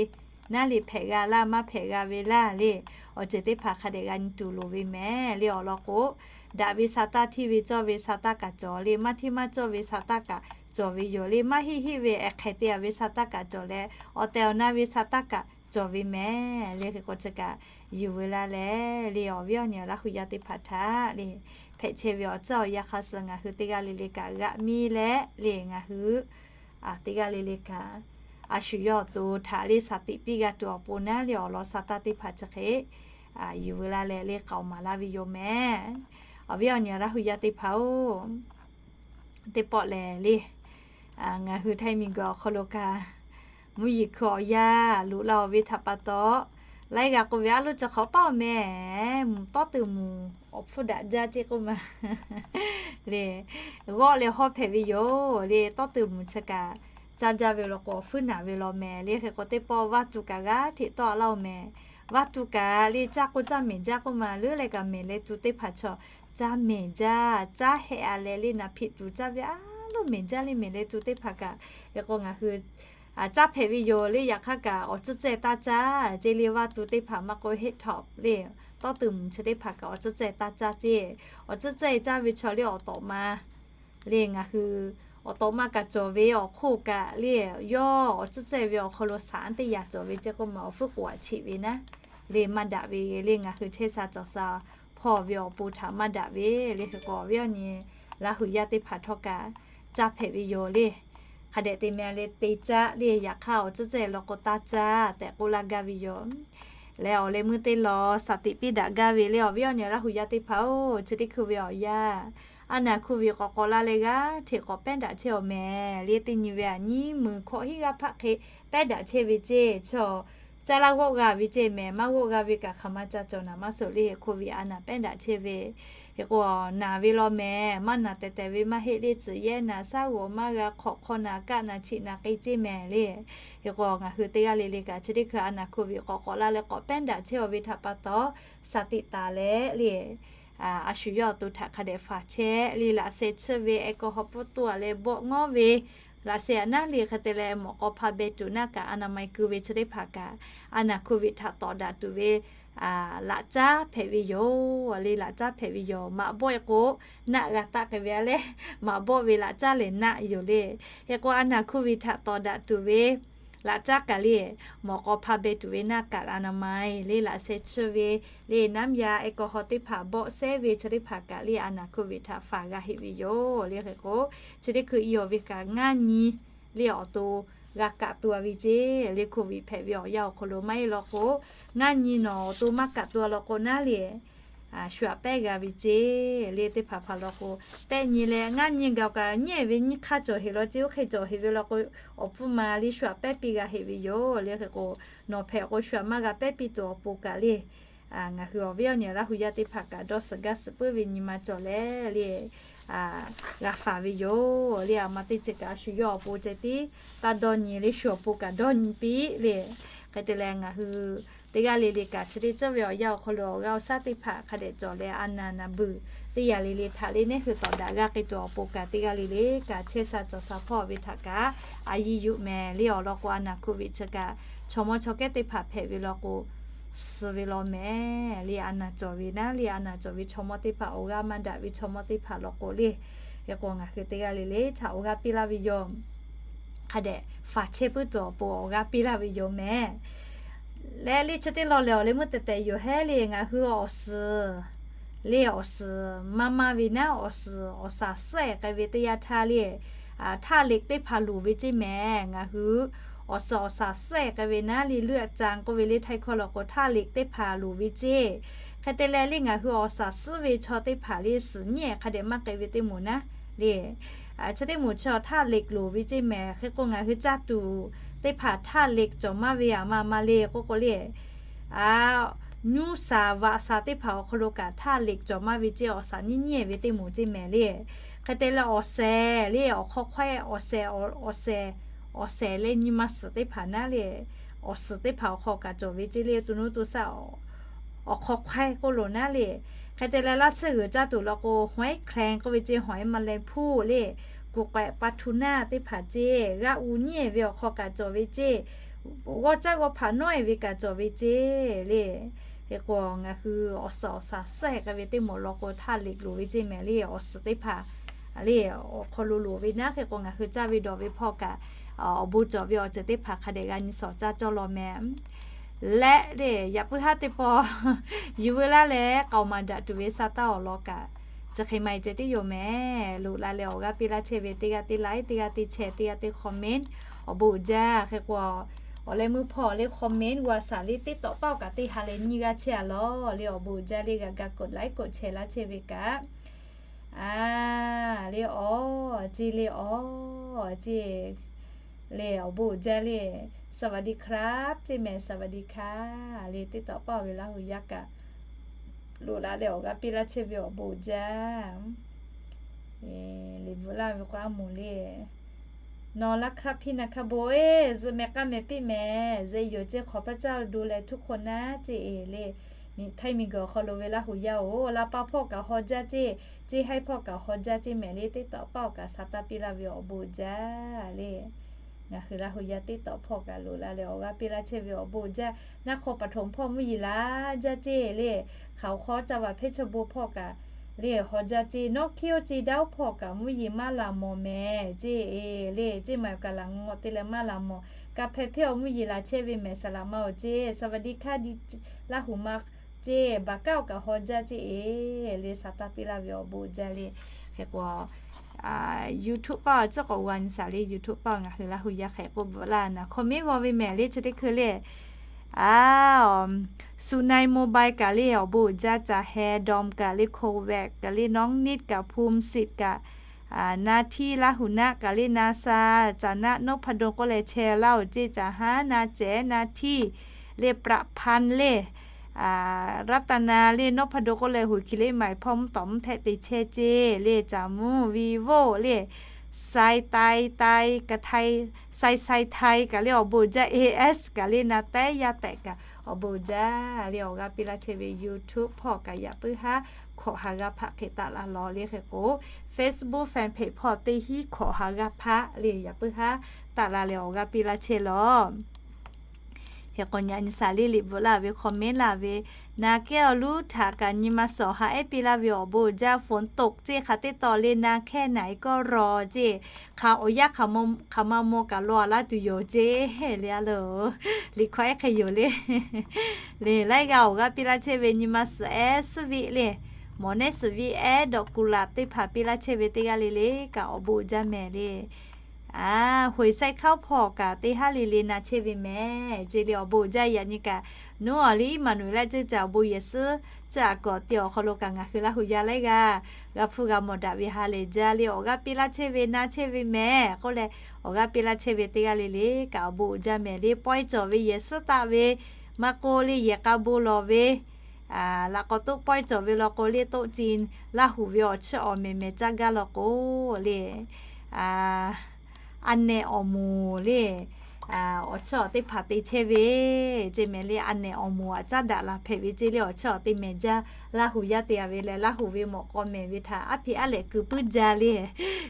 naˉ le, hpehꞈ g'a laˇ maˇ hpehꞈ g'a ve laˇ le, awˬ ceuˬ teˇ hpaˍ hk'a dehꞈ g'a nyi tuˬ loˍ ve mehˍ le. Awˬ lawn k'o, daꞈ ve sa taˇ hteˇ ve cawˇ ve sa taˇ kaꞈ cawˬ le, maˇ hteˇ maˇ cawˇ ve sa taˇ kaꞈ cawˬ ve yoˬ le. Maˇ heˆ heˆ ve ehˍ hk'e te a ve sa taˇ kaꞈ cawˬ leh, awˬ tehˬ awˬ na ve sa taˇ kaꞈ cawˬ ve mehˍ le. Hk'e k'o, chi kaꞈ yuˬ ve laˇ leh le, awˬ viˉ awˬ nyi Laˇ huˍ yaˇ teˇ hpaˍ htaꞈ le, hpehꞈ chehˇ ve awˬ ceuˬ awˬ yanˇ hk'a suh ngaˬ hui teˇ g'aˇ le le kaꞈ g'aꞈ miˇ leh le, ngaˬ hui teˇ g'aˇ le le kaꞈ, a shu yawˇ awˬ to htaꞈ le shaˍ tiꞈ piˇ g'a tuˬ awˬ pon naˉ le, awˬ lawn sa taˇ teˇ hpaˍ chi hk'e yuˬ ve laˇ leh le, k'aoˍ maˍ laˇ ve yoˬ mehˍ. Awˬ viˉ awˬ nyi Laˇ huˍ yaˇ teˇ hpaˍ-oˬ, teˇ pawˆ lehˬ le, ngaˬ hui Htaiˇ miˬguiˬ awˬ hk'aw lo kaꞈ, mvuhˇ yeˬ hkui awˬ yanˇ loꞈ la-oˬ ve htaꞈ pa taw, laiˉ g'a k'oˆ ve, a loˇ ca hk'awꞈ paˉ-oˬ mehˍ, mvuhˬ tawˇ tuˬ mvuhˬ awˬ hpfuhˇ daꞈ jaˇ ceˇ k'oˆ ma le, g'awˆ leh hawˉ hpehꞈ ve yoˬ le. Tawˇ tuˬ mvuhˬ chi kaꞈ caˇ jaˇ ve law k'o, awˬ hpfuhˇ naˬ ve law mehˍ le. Hk'e k'o, teˇ pawˆ vaˇ tuˬ kaꞈ g'aˇ hteꞈ tawˆ laˇ-oˬ mehˍ. Vaˇ tuˬ kaꞈ le, caˇ k'o caˇ mehˍ jaˇ k'oˆ ma, leuˉ leh kaꞈ mehˍ leh tuˬ teˇ hpaˍ chaw, caˇ mehˍ jaˇ, caˇ hehꞈ a leh le, naˍ hpiꞈ tuˬ caˇ ve a loˇ mehˍ jaˇ le, mehˍ leh tuˬ teˇ hpaˍ kaꞈ. Hk'e k'o, ngaˬ hui caˇ hpehꞈ ve yoˬ le. Yaꞈ hk'aˇ kaꞈ awˬ tcuhˇ cehˇ taˇ caˇ ceˇ le. Vaˇ tuˬ teˇ hpaˍ maˇ k'oˆ heˆ htawꞈ le, tawˇ tuˬ mvuhˬ chi teˇ hpaˍ kaꞈ awˬ tcuhˇ cehˇ taˇ caˇ ceˇ. Awˬ tcuhˇ cehˇ caˇ ve chaw le awˬ tawꞈ ma le, ngaˬ hui awˬ tawꞈ ma kaꞈ cawˬ ve, awˬ hk'oˆ kaꞈ le, yawˇ awˬ tcuhˇ cehˇ ve awˬ hk'aw lo shaˍ teˇ yaꞈ cawˬ ve ceˇ k'oˆ ma, awˬ hpfuhˇ k'oꞈ aꞈ cheꞈ ve naˉ le, maˇ daꞈ ve le. Ngaˬ hui chehˇ sha cawˬ sha hpawˇ ve awˬ pon htaꞈ maˇ daꞈ ve le. Hk'e k'o, awˬ viˉ awˬ nyi Laˇ huˍ yaˇ teˇ hpaˍ htawˇ kaꞈ caˇ hpehꞈ ve yoˬ le. Hk'a dehꞈ te meh le te caˇ le, yaꞈ hk'aˇ awˬ tcuhˇ cehˇ law k'o taˇ caˇ tehꞈ k'oˆ laˇ gaˇ ve yoˬ. Leh awˬ leh meuˇ teˇ lawn shaˍ tiꞈ piˇ daꞈ gaˇ ve le, awˬ viˉ awˬ nyi Laˇ huˍ yaˇ teˇ hpaˍ-oˬ, chi teˇ hkui ve awˬ yanˇ, a naˍ hkuˇ ve k'awꞈ k'awꞈ la leh g'aˇ hteꞈ k'awꞈ pehˉ daꞈ chehˇ-oˬ mehˍ le. Teˇ nyi ve aꞈ nyiˇ mui hkawꞈ hiˉ g'aˇ hpaˆ hk'e pehˉ daꞈ chehˇ ve ceˇ. Chaw caˇ laˇ g'awˆ g'a ve ceˇ mehˍ. Maˇ g'awˆ g'a ve kaꞈ hk'aˬ ma ca cawˬ naˍ maˇ suh le, Covid a naˍ pehˉ daꞈ chehˇ ve. Hk'e k'o, naˬ ve law mehˍ, maˇ naˬ tehˬ tehˬ ve maˇ heˆ le, tcuhꞈ yehˇ naˍ, saˉ g'awˬ maˇ g'a, hk'awꞈ hk'aw naˍ, kaˆ naˍ, chiꞈ naˍ k'ai ceˇ mehˍ le. Hk'e k'o, ngaˬ hui teˇ g'aˇ le le kaꞈ chi teˇ hkui a naˍ Covid k'awꞈ k'awꞈ la leh k'awꞈ pehˉ daꞈ chehˇ ve htaꞈ pa taw, shaˍ tiꞈ taˍ leh le, a shu yawˇ awˬ to htaꞈ hk'a dehꞈ faˍ chehˇ le, laꞈ sheh tsuhˇ ve, แอลกอฮอล์ pfuhˇ tuˇ a leh bawˆ ngawˉ ve, laꞈ sheh a naˉ le hk'e te leh mawꞈ k'aw hpa beh tuˬ naˇ kaꞈ a naˍ ma-e keu ve chi teˇ hpaˍ kaꞈ, a naˍ Covid htaꞈ tawˍ daꞈ tuˬ ve laꞈ caˉ hpehꞈ ve yoˬ le. Laꞈ caˉ hpehꞈ ve yoˬ. Maꞈ bawˆ e k'o, naˆ g'a taˆ k'ai ve a leh, maꞈ bawˆ ve laꞈ caˉ lehˬ naˆ yoˬ le. Hk'e k'o, a naˍ Covid htaꞈ tawˍ daꞈ tuˬ ve laꞈ caˉ kaꞈ le, mawꞈ k'aw hpa beh tuˬ ve naˇ kaꞈ a naˍ ma-e le, laꞈ sheh tsuhˇ ve le, น้ำยา แอลกอฮอล์ teˇ hpaˍ bawˆ sehˉ ve chi teˇ hpaˍ kaꞈ le, a naˍ Covid htaꞈ faˍ g'a heˆ ve yoˬ le. Hk'e k'o, chi teˇ hkui i awˬ ve kaꞈ ngaˇ nyi le awˬ to g'a kaꞈ tu a ve ceˇ le. Covid hpehꞈ ve awˬ yanˇ awˬ hk'aw lo maˇ heˆ law k'o, ngaˇ nyi nawˬ awˬ to maˇ kaꞈ tu a law k'o naˉ le, shu aꞈ pehˉ g'a ve ceˇ le. Teˇ hpaˍ hpaˍ law k'o, tehˆ nyi leh ngaˇ nyi gaˬ kaꞈ nyi ve nyi hk'aˇ cawˬ heˆ law ceˇ, oˇ hk'e cawˬ heˆ ve law k'o, awˬ pfuhˇ ma le shu aꞈ pehˉ piˇ g'a heˆ ve yoˬ le. Hk'e k'o, nawˬ hpehꞈ k'o shu aꞈ maˇ g'a pehˉ piˇ tuˬ awˬ pon kaꞈ le, ngaˬ hui awˬ viˉ awˬ nyi Laˇ hu yaˇ teˇ hpaˍ kaꞈ dawˇ suhˍ gaˇ suhˍ puiˉ ve nyi ma cawˬ leh le, g'a faˍ ve yoˬ le. A ma teˇ ceuˬ kaꞈ a shu yawˇ awˬ pon ceh tiˉ taˇ dawˇ nyi le, shu awˬ pon kaꞈ dawˇ nyi piˇ le. Hk'e te leh ngaˬ hui teˇ g'aˇ le le kaꞈ chi teˇ ceuˬ ve awˬ yanˇ awˬ hk'aw lo awˬ g'aˇ awˬ shaˉ teˇ hpaˍ hk'a dehꞈ cawˬ leh a naˍ naˍ beuˬ teˇ yanˇ le le htaꞈ le neˉ hui tawˍ daꞈ g'a k'ai tuˬ awˬ pon kaꞈ teˇ g'aˇ le le kaꞈ chehˇ sha cawˬ sha hpawˇ ve htaꞈ kaꞈ a yiˇ yuꞈ mehˍ le. Awˬ lawn k'o a naˍ Covid chi kaꞈ chaw mawˇ chaw kehˉ teˇ hpaˍ hpehꞈ ve law k'o, suh ve law mehˍ le. A naˍ cawˬ ve naˉ le, a naˍ cawˬ ve chaw mawˇ teˇ hpaˍ awˬ g'aˇ maˇ daꞈ ve chaw mawˇ teˇ hpaˍ law k'o le. Hk'e k'o ngaˬ hui teˇ g'aˇ le le htaꞈ awˬ g'aˇ piˇ laˇ ve yoˬ. Hk'a dehꞈ faˍ chehˇ puiˉ tuˬ awˬ pon awˬ g'aˇ piˇ laˇ ve yoˬ mehˍ. Leh le chi teˇ law lehˬ awˬ leh meuˇ tehˬ tehˬ yoˬ hehˉ le. Ngaˬ hui awˬ suhˍ le, awˬ suhˍ maˇ maˇ ve naˉ, awˬ suhˍ awˬ shaˍ suhˉ ehˍ k'ai ve teˇ yanˇ htaˇ le, htaˇ liꞈ teˇ hpaˍ loˍ ve ceˇ mehˍ. Ngaˬ hui awˬ suhˍ awˬ shaˍ suhˉ ehˍ k'ai ve naˉ le, เลือดจาง k'oˆ ve le htaiˇ hkawˇ law k'o htaˇ liꞈ teˇ hpaˍ loˍ ve ceˇ. Hk'e te leh le ngaˬ hui awˬ shaˍ suhˉ ve chaw teˇ hpaˍ le suhˍ nyiˉ ehˍ hk'a dehꞈ maˇ k'ai ve teˇ moˍ naˉ le, chi teˇ moˍ chi htaˇ liꞈ loˍ ve ceˇ mehˍ. Hk'e k'o ngaˬ hui caˇ tuˬ teˇ hpaˍ htaˇ liꞈ cawˬ maˇ ve aˬ ma ma le k'oˆ k'o le, a, nyuˇ shaˍ vaꞈ shaˍ teˇ hpaˍ awˬ hk'aw lo kaꞈ htaˇ liꞈ cawˬ maˇ ve ceˇ, awˬ shaˍ nyiˉ nyiˉ ve teˇ moˍ ceˇ mehˍ le. Hk'e te leh awˬ shehˍ le, awˬ hk'aw hk'awehˇ awˬ shehˍ, awˬ shehˍ, awˬ shehˍ leh nyi ma suhˍ teˇ hpaˍ naˉ le, awˬ suhˍ teˇ hpaˍ awˬ hk'aw kaꞈ cawˬ ve ceˇ le, to nuˇ to shaˆ awˬ hk'aw hk'awehˇ k'oˆ lo naˉ le. Hk'e te leh laˇ tsuhˇ g'uiˬ caˇ tuˬ law k'o หอยแครง k'oˆ ve ceˇ, หอยแมลงภู่ le, kuˬ k'awehꞈ pa htu naˇ teˇ hpaˍ ceˇ, g'aˇ u nyiˉ ehˍ ve awˬ hk'aw kaꞈ cawˬ ve ceˇ, g'awˇ caˉ g'awˇ hpaꞈ nawˉ ehˍ ve kaꞈ cawˬ ve ceˇ le. Hk'e k'o ngaˬ hui awˬ suhˍ awˬ shaˍ suhˉ ehˍ k'ai ve teˇ moˍ law k'o htaˇ liꞈ loˍ ve ceˇ mehˍ le, awˬ suhˍ teˇ hpaˍ le, awˬ hk'aw lo loˍ ve naˉ. Hk'e k'o ngaˬ hui caˇ ve dawˬ ve hpawˇ kaꞈ awˬ bon cawˬ ve awˬ ceuˬ teˇ hpaˍ hk'a dehꞈ g'a nyi shawˍ caˇ cawˇ law mehˍ. Leh le yaꞈ puiˉ haˉ teˇ pawˆ yuˬ veu laˇ leh k'aoˍ maˍ daꞈ tuˬ ve sa taˇ awˬ lawn kaꞈ chi hk'e ma e ceh tiˉ yoˬ mehˍ. Loꞈ la leh awˬ g'aˇ piˇ laˇ chehˇ ve teˇ g'aˇ teˇ like, teˇ g'aˇ teˇ share, teˇ g'aˇ teˇ comment awˬ bon uiˍ jaˇ. Hk'e k'o awˬ leh meuˇ hpawˇ le comment g'a shaˍ le teˇ tawꞈ paˆ kaꞈ teˇ ha leh nyiˇ g'aˇ chehˇ a lawˬ le. Awˬ bon uiˍ jaˇ le g'a ga กดไลค์ กดแชร์ laˇ chehˇ ve kaꞈ a le awˬ ceˇ le awˬ ceˇ le awˬ bon uiˍ jaˇ le. สวัสดีครับ ceˇ mehˍ, สวัสดีค่ะ le teˇ tawꞈ paˆ ve Laˇ hu yaˇ kaꞈ loꞈ la leh awˬ g'aˇ piˇ laˇ chehˇ ve awˬ bon uiˍ jaˇ le. Bvuhꞈ laˇ ve k'o a moˍ le. Nawˬ แล้วครับพี่นะครับ bon eˬ zuhꞈ mehˍ k'aˇ mehˍ piˇ mehˍ, zeꞈ yoˬ ceˇ ขอพระเจ้าดูแลทุกคนนะ ceˇ eˬ le. Miˬ htaiˇ miˬ guiˬ awˬ hk'aw lo ve Laˇ hu yaˇ oˬ, la pa hpawˇ kaꞈ haw jaˇ ceˇ, ceˇ haiˇ hpawˇ kaꞈ haw jaˇ ceˇ mehˍ le. Teˇ tawꞈ paˆ awˬ kaꞈ sa taˇ piˇ laˇ ve awˬ bon uiˍ jaˇ le. Ngaˬ hui Laˇ hu yaˇ teˇ tawꞈ hpawˇ kaꞈ loꞈ la leh awˬ g'aˇ piˇ laˇ chehˇ ve awˬ bon uiˍ jaˇ. Naˆ hk'aw paˍ htoꞈ hpawˇ mvuhˇ yeˬ laˇ jaˇ ceˇ le. Hk'aoˍ hk'aw caˇ vaˬ hpehˇ chaw bon hpawˇ kaꞈ le haw jaˇ ceˇ. Nawˉ hkiˉ oˇ ceˇ daˇ oˇ hpawˇ kaꞈ mvuhˇ yeˬ maˇ laˬ mawˬ mehˍ ceˇ eˬ le. Ceˇ maˬ kaꞈ laˬ ngaw te leh maˇ laˬ mawˬ. Ka hpehꞈ hpehˇ awˬ mvuhˇ yeˬ laˬ chehˇ ve mehˍ saˍ laꞈ ma awˬ ceˇ สวัสดีค่ะ di Laˇ hu ma ceˇ baˬ kaˉ awˬ kaꞈ haw jaˇ ceˇ eˬ le. Sa taˇ piˇ laˇ ve awˬ bon uiˍ jaˇ le. Hk'e k'o YouTube paˆ awˬ tcuhˉ k'awꞈ g'a nyi shaˍ le. YouTube paˆ ngaˬ hui Laˇ hu yaˇ hk'e k'oˆ bvuhꞈ laˇ naˍ comment g'aw ve mehˍ le chi teˇ hkui le. A, Sunai Mobile kaꞈ le awˬ bon uiˍ jaˇ. Caˬ heh dawm kaꞈ le, Kowek kaꞈ le, Nawˉ Niˆ kaꞈ, Phum Sit kaꞈ, Na Htiˇ Laˇ hu naˆ kaꞈ le, Na Sa, Caˬ naˆ Noˉ Hpa Dawˇ k'oˆ leh chehˇ laˇ oˬ ceˇ. Caˬ haˉ Na Cehˬ Na Htiˇ le ประพันธ์ le, รัตนา le, นพดล k'oˆ leh, Huiˍ Hkiˍ le, Maiˍ Hpawˇ, mvuhˇ tawˍ mvuhˇ htehˆ te chehˇ ceˇ le, Caˍ Muˇ, Vivo le, Sai Tai Tai, Sai Sai Htaiˍ kaꞈ le awˬ bon jaˇ, A S kaꞈ le na tehˉ yaˇ tehꞈ kaꞈ awˬ bon jaˇ le awˬ g'aˇ piˇ laˇ chehˇ ve YouTube hpawˇ kaꞈ yaꞈ puiˉ haˉ hkawꞈ ha g'aˇ hpaˆ hk'e taˆ la lawˬ le hk'e k'o, Facebook fan page hpawˇ teˇ hinˉ hkawꞈ ha g'aˇ hpaˆ le yaꞈ puiˉ haˉ taˆ la leh awˬ g'aˇ piˇ laˇ chehˇ lawˬ. Hk'e k'o, nyi nyi shaˍ le liꞈ bvuhꞈ laˇ ve, comment laˇ ve, na kehˉ awˬ luˉ htaꞈ kaꞈ nyi ma suhˍ ha ehˉ piˇ laˇ ve awˬ bon jaˇ, ฝนตก ceˇ hk'aˬ teˇ taw le na hkehˉ naˍ e kawˇ raw ceˇ, hk'aˬ awˬ yanˇ hk'aˬ ma maw kaꞈ law a laˇ tuˬ yoˬ ceˇ le a le. Liꞈ hkawˇ ehˉ hk'e yoˬ le. Le laiˉ g'aˇ awˬ g'aˇ piˇ laˇ chehˇ ve nyi ma suhˍ ehˉ suhˉ ve le, mawˬ nehˉ suhˍ ve ehˉ dawꞈ kuˬ laꞈ teˇ hpaˍ piˇ laˇ chehˇ ve teˇ g'aˇ le le kaꞈ awˬ bon jaˇ mehˍ le. Huiˍ sai hkawˇ hpawˇ kaꞈ teˇ haˉ le le na chehˇ ve mehˍ ceˇ le awˬ bon jaˇ. Yaꞈ nyi kaꞈ, nuˉ awˬ liˇ maˍ nuˬ laˇ ceˇ ca awˬ bon yehˬ suhˉ, caˇ a kawꞈ te awˬ hk'aw lo kaꞈ ngaˬ hui Laˇ huˍ yaˇ laiˉ g'aˇ g'a hpuˇ g'a mawˬ daꞈ ve ha lehˬ jaˇ le awˬ g'aˇ piˇ laˇ chehˇ ve na chehˇ ve mehˍ k'oˆ leh, awˬ g'aˇ piˇ laˇ chehˇ ve teˇ g'aˇ le le kaꞈ awˬ bon jaˇ mehˍ le. Pawehˇ cawˬ ve yehˬ suhˉ taˆ ve, maˇ k'o le yehˬ k'a bon lawˬ ve, laꞈ k'aw toˆ pawehˇ cawˬ ve law k'o le toˆ ci Laˇ huˍ ve awˬ chiˇ awˬ mehˍ mehˍ caˇ gaˇ law k'o le, a nehˬ awˬ moˍ le, awˬ chiˇ awˬ teˇ hpaˍ te chehˇ ve ceˇ mehˍ le. A nehˬ awˬ moˍ aꞈ caˉ daꞈ la hpehꞈ ve ceˇ le awˬ chiˇ awˬ te mehˍ jaˇ Laˇ huˍ yaˇ te a ve leh Laˇ huˍ ve mawꞈ k'aw mehˍ ve htaꞈ aˉ hpeꞈ aˉ lehꞈ kuˬ puiˉ jaˇ le.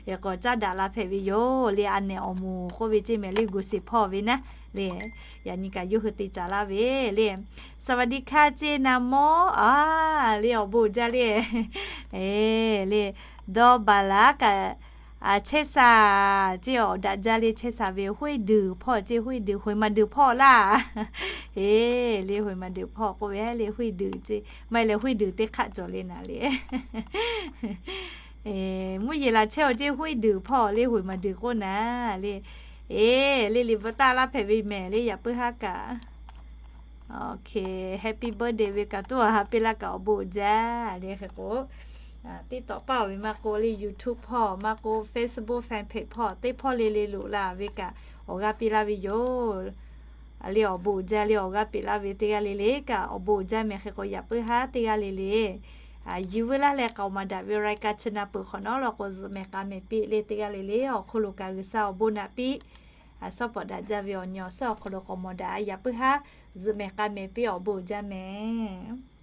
K'awꞈ caˉ daꞈ la hpehꞈ ve yoˬ le. A nehˬ awˬ moˍ k'oˆ ve ceˇ mehˍ le gu siˍ hpawˇ ve naˉ le. Yaꞈ nyi kaꞈ yawˇ hui te caˍ laˇ ve le. สวัสดีค่ะ ceˇ na mawˇ a le awˬ bon jaˇ le. Le dawˇ baˬ laˉ kaꞈ chehˇ sha ceˇ awˬ daꞈ jaˇ le chehˇ sha ve ห้วยเดือ hpawˇ ceˇ ห้วยเดือ Huiˍ maˍ duiˍ hpawˇ laˇ. Eˬ le Huiˍ maˍ duiˍ hpawˇ k'oˆ ve le ห้วยเดือ ceˇ maˇ heˆ leh ห้วยเดือ teˇ hk'aˆ cawˬ le naˍ le. Mvuhˇ yeˬ laˬ chehˇ awˬ ceˇ ห้วยเดือ hpawˇ le Huiˍ maˍ duiˍ k'oˆ naˍ le. Eˬ le liꞈ bvuhꞈ taˆ laˇ hpehꞈ ve mehˍ le yaꞈ puiˉ haˉ kaꞈ. Happy birthday ve kaꞈ tuˉ awˬ ha piˇ laˇ kaꞈ awˬ bon jaˇ le hk'e k'o, TikTok paˇ awˬ ve maˇ k'o le YouTube hpawˇ maˇ k'o Facebook fan page hpawˇ teˇ hpawˇ le le loꞈ la ve kaꞈ awˬ g'aˇ piˇ laˇ ve yoˬ. Le awˬ bon jaˇ le awˬ g'aˇ piˇ laˇ ve teˇ g'aˇ le le kaꞈ awˬ bon jaˇ mehˍ hk'e k'o yaꞈ puiˉ haˉ teˇ g'aˇ le le. Yuˬ veu laˇ leh k'aoˍ maˍ daꞈ ve รายการ channel peuˬ hk'awꞈ nawˉ law k'o zuhꞈ mehˍ k'a mehˍ piˇ le teˇ g'aˇ le le awˬ hk'oˆ lo kaꞈ G'uiˬsha awˬ bon naꞈ piˇ. Suhˉ pawˍ daꞈ jaˇ ve awˬ nyi awˬ suhˉ awˬ hk'aw lo k'awꞈ mawˬ daꞈ yaꞈ puiˉ haˉ zuhꞈ mehˍ k'a mehˍ piˇ awˬ bon jaˇ mehˍ.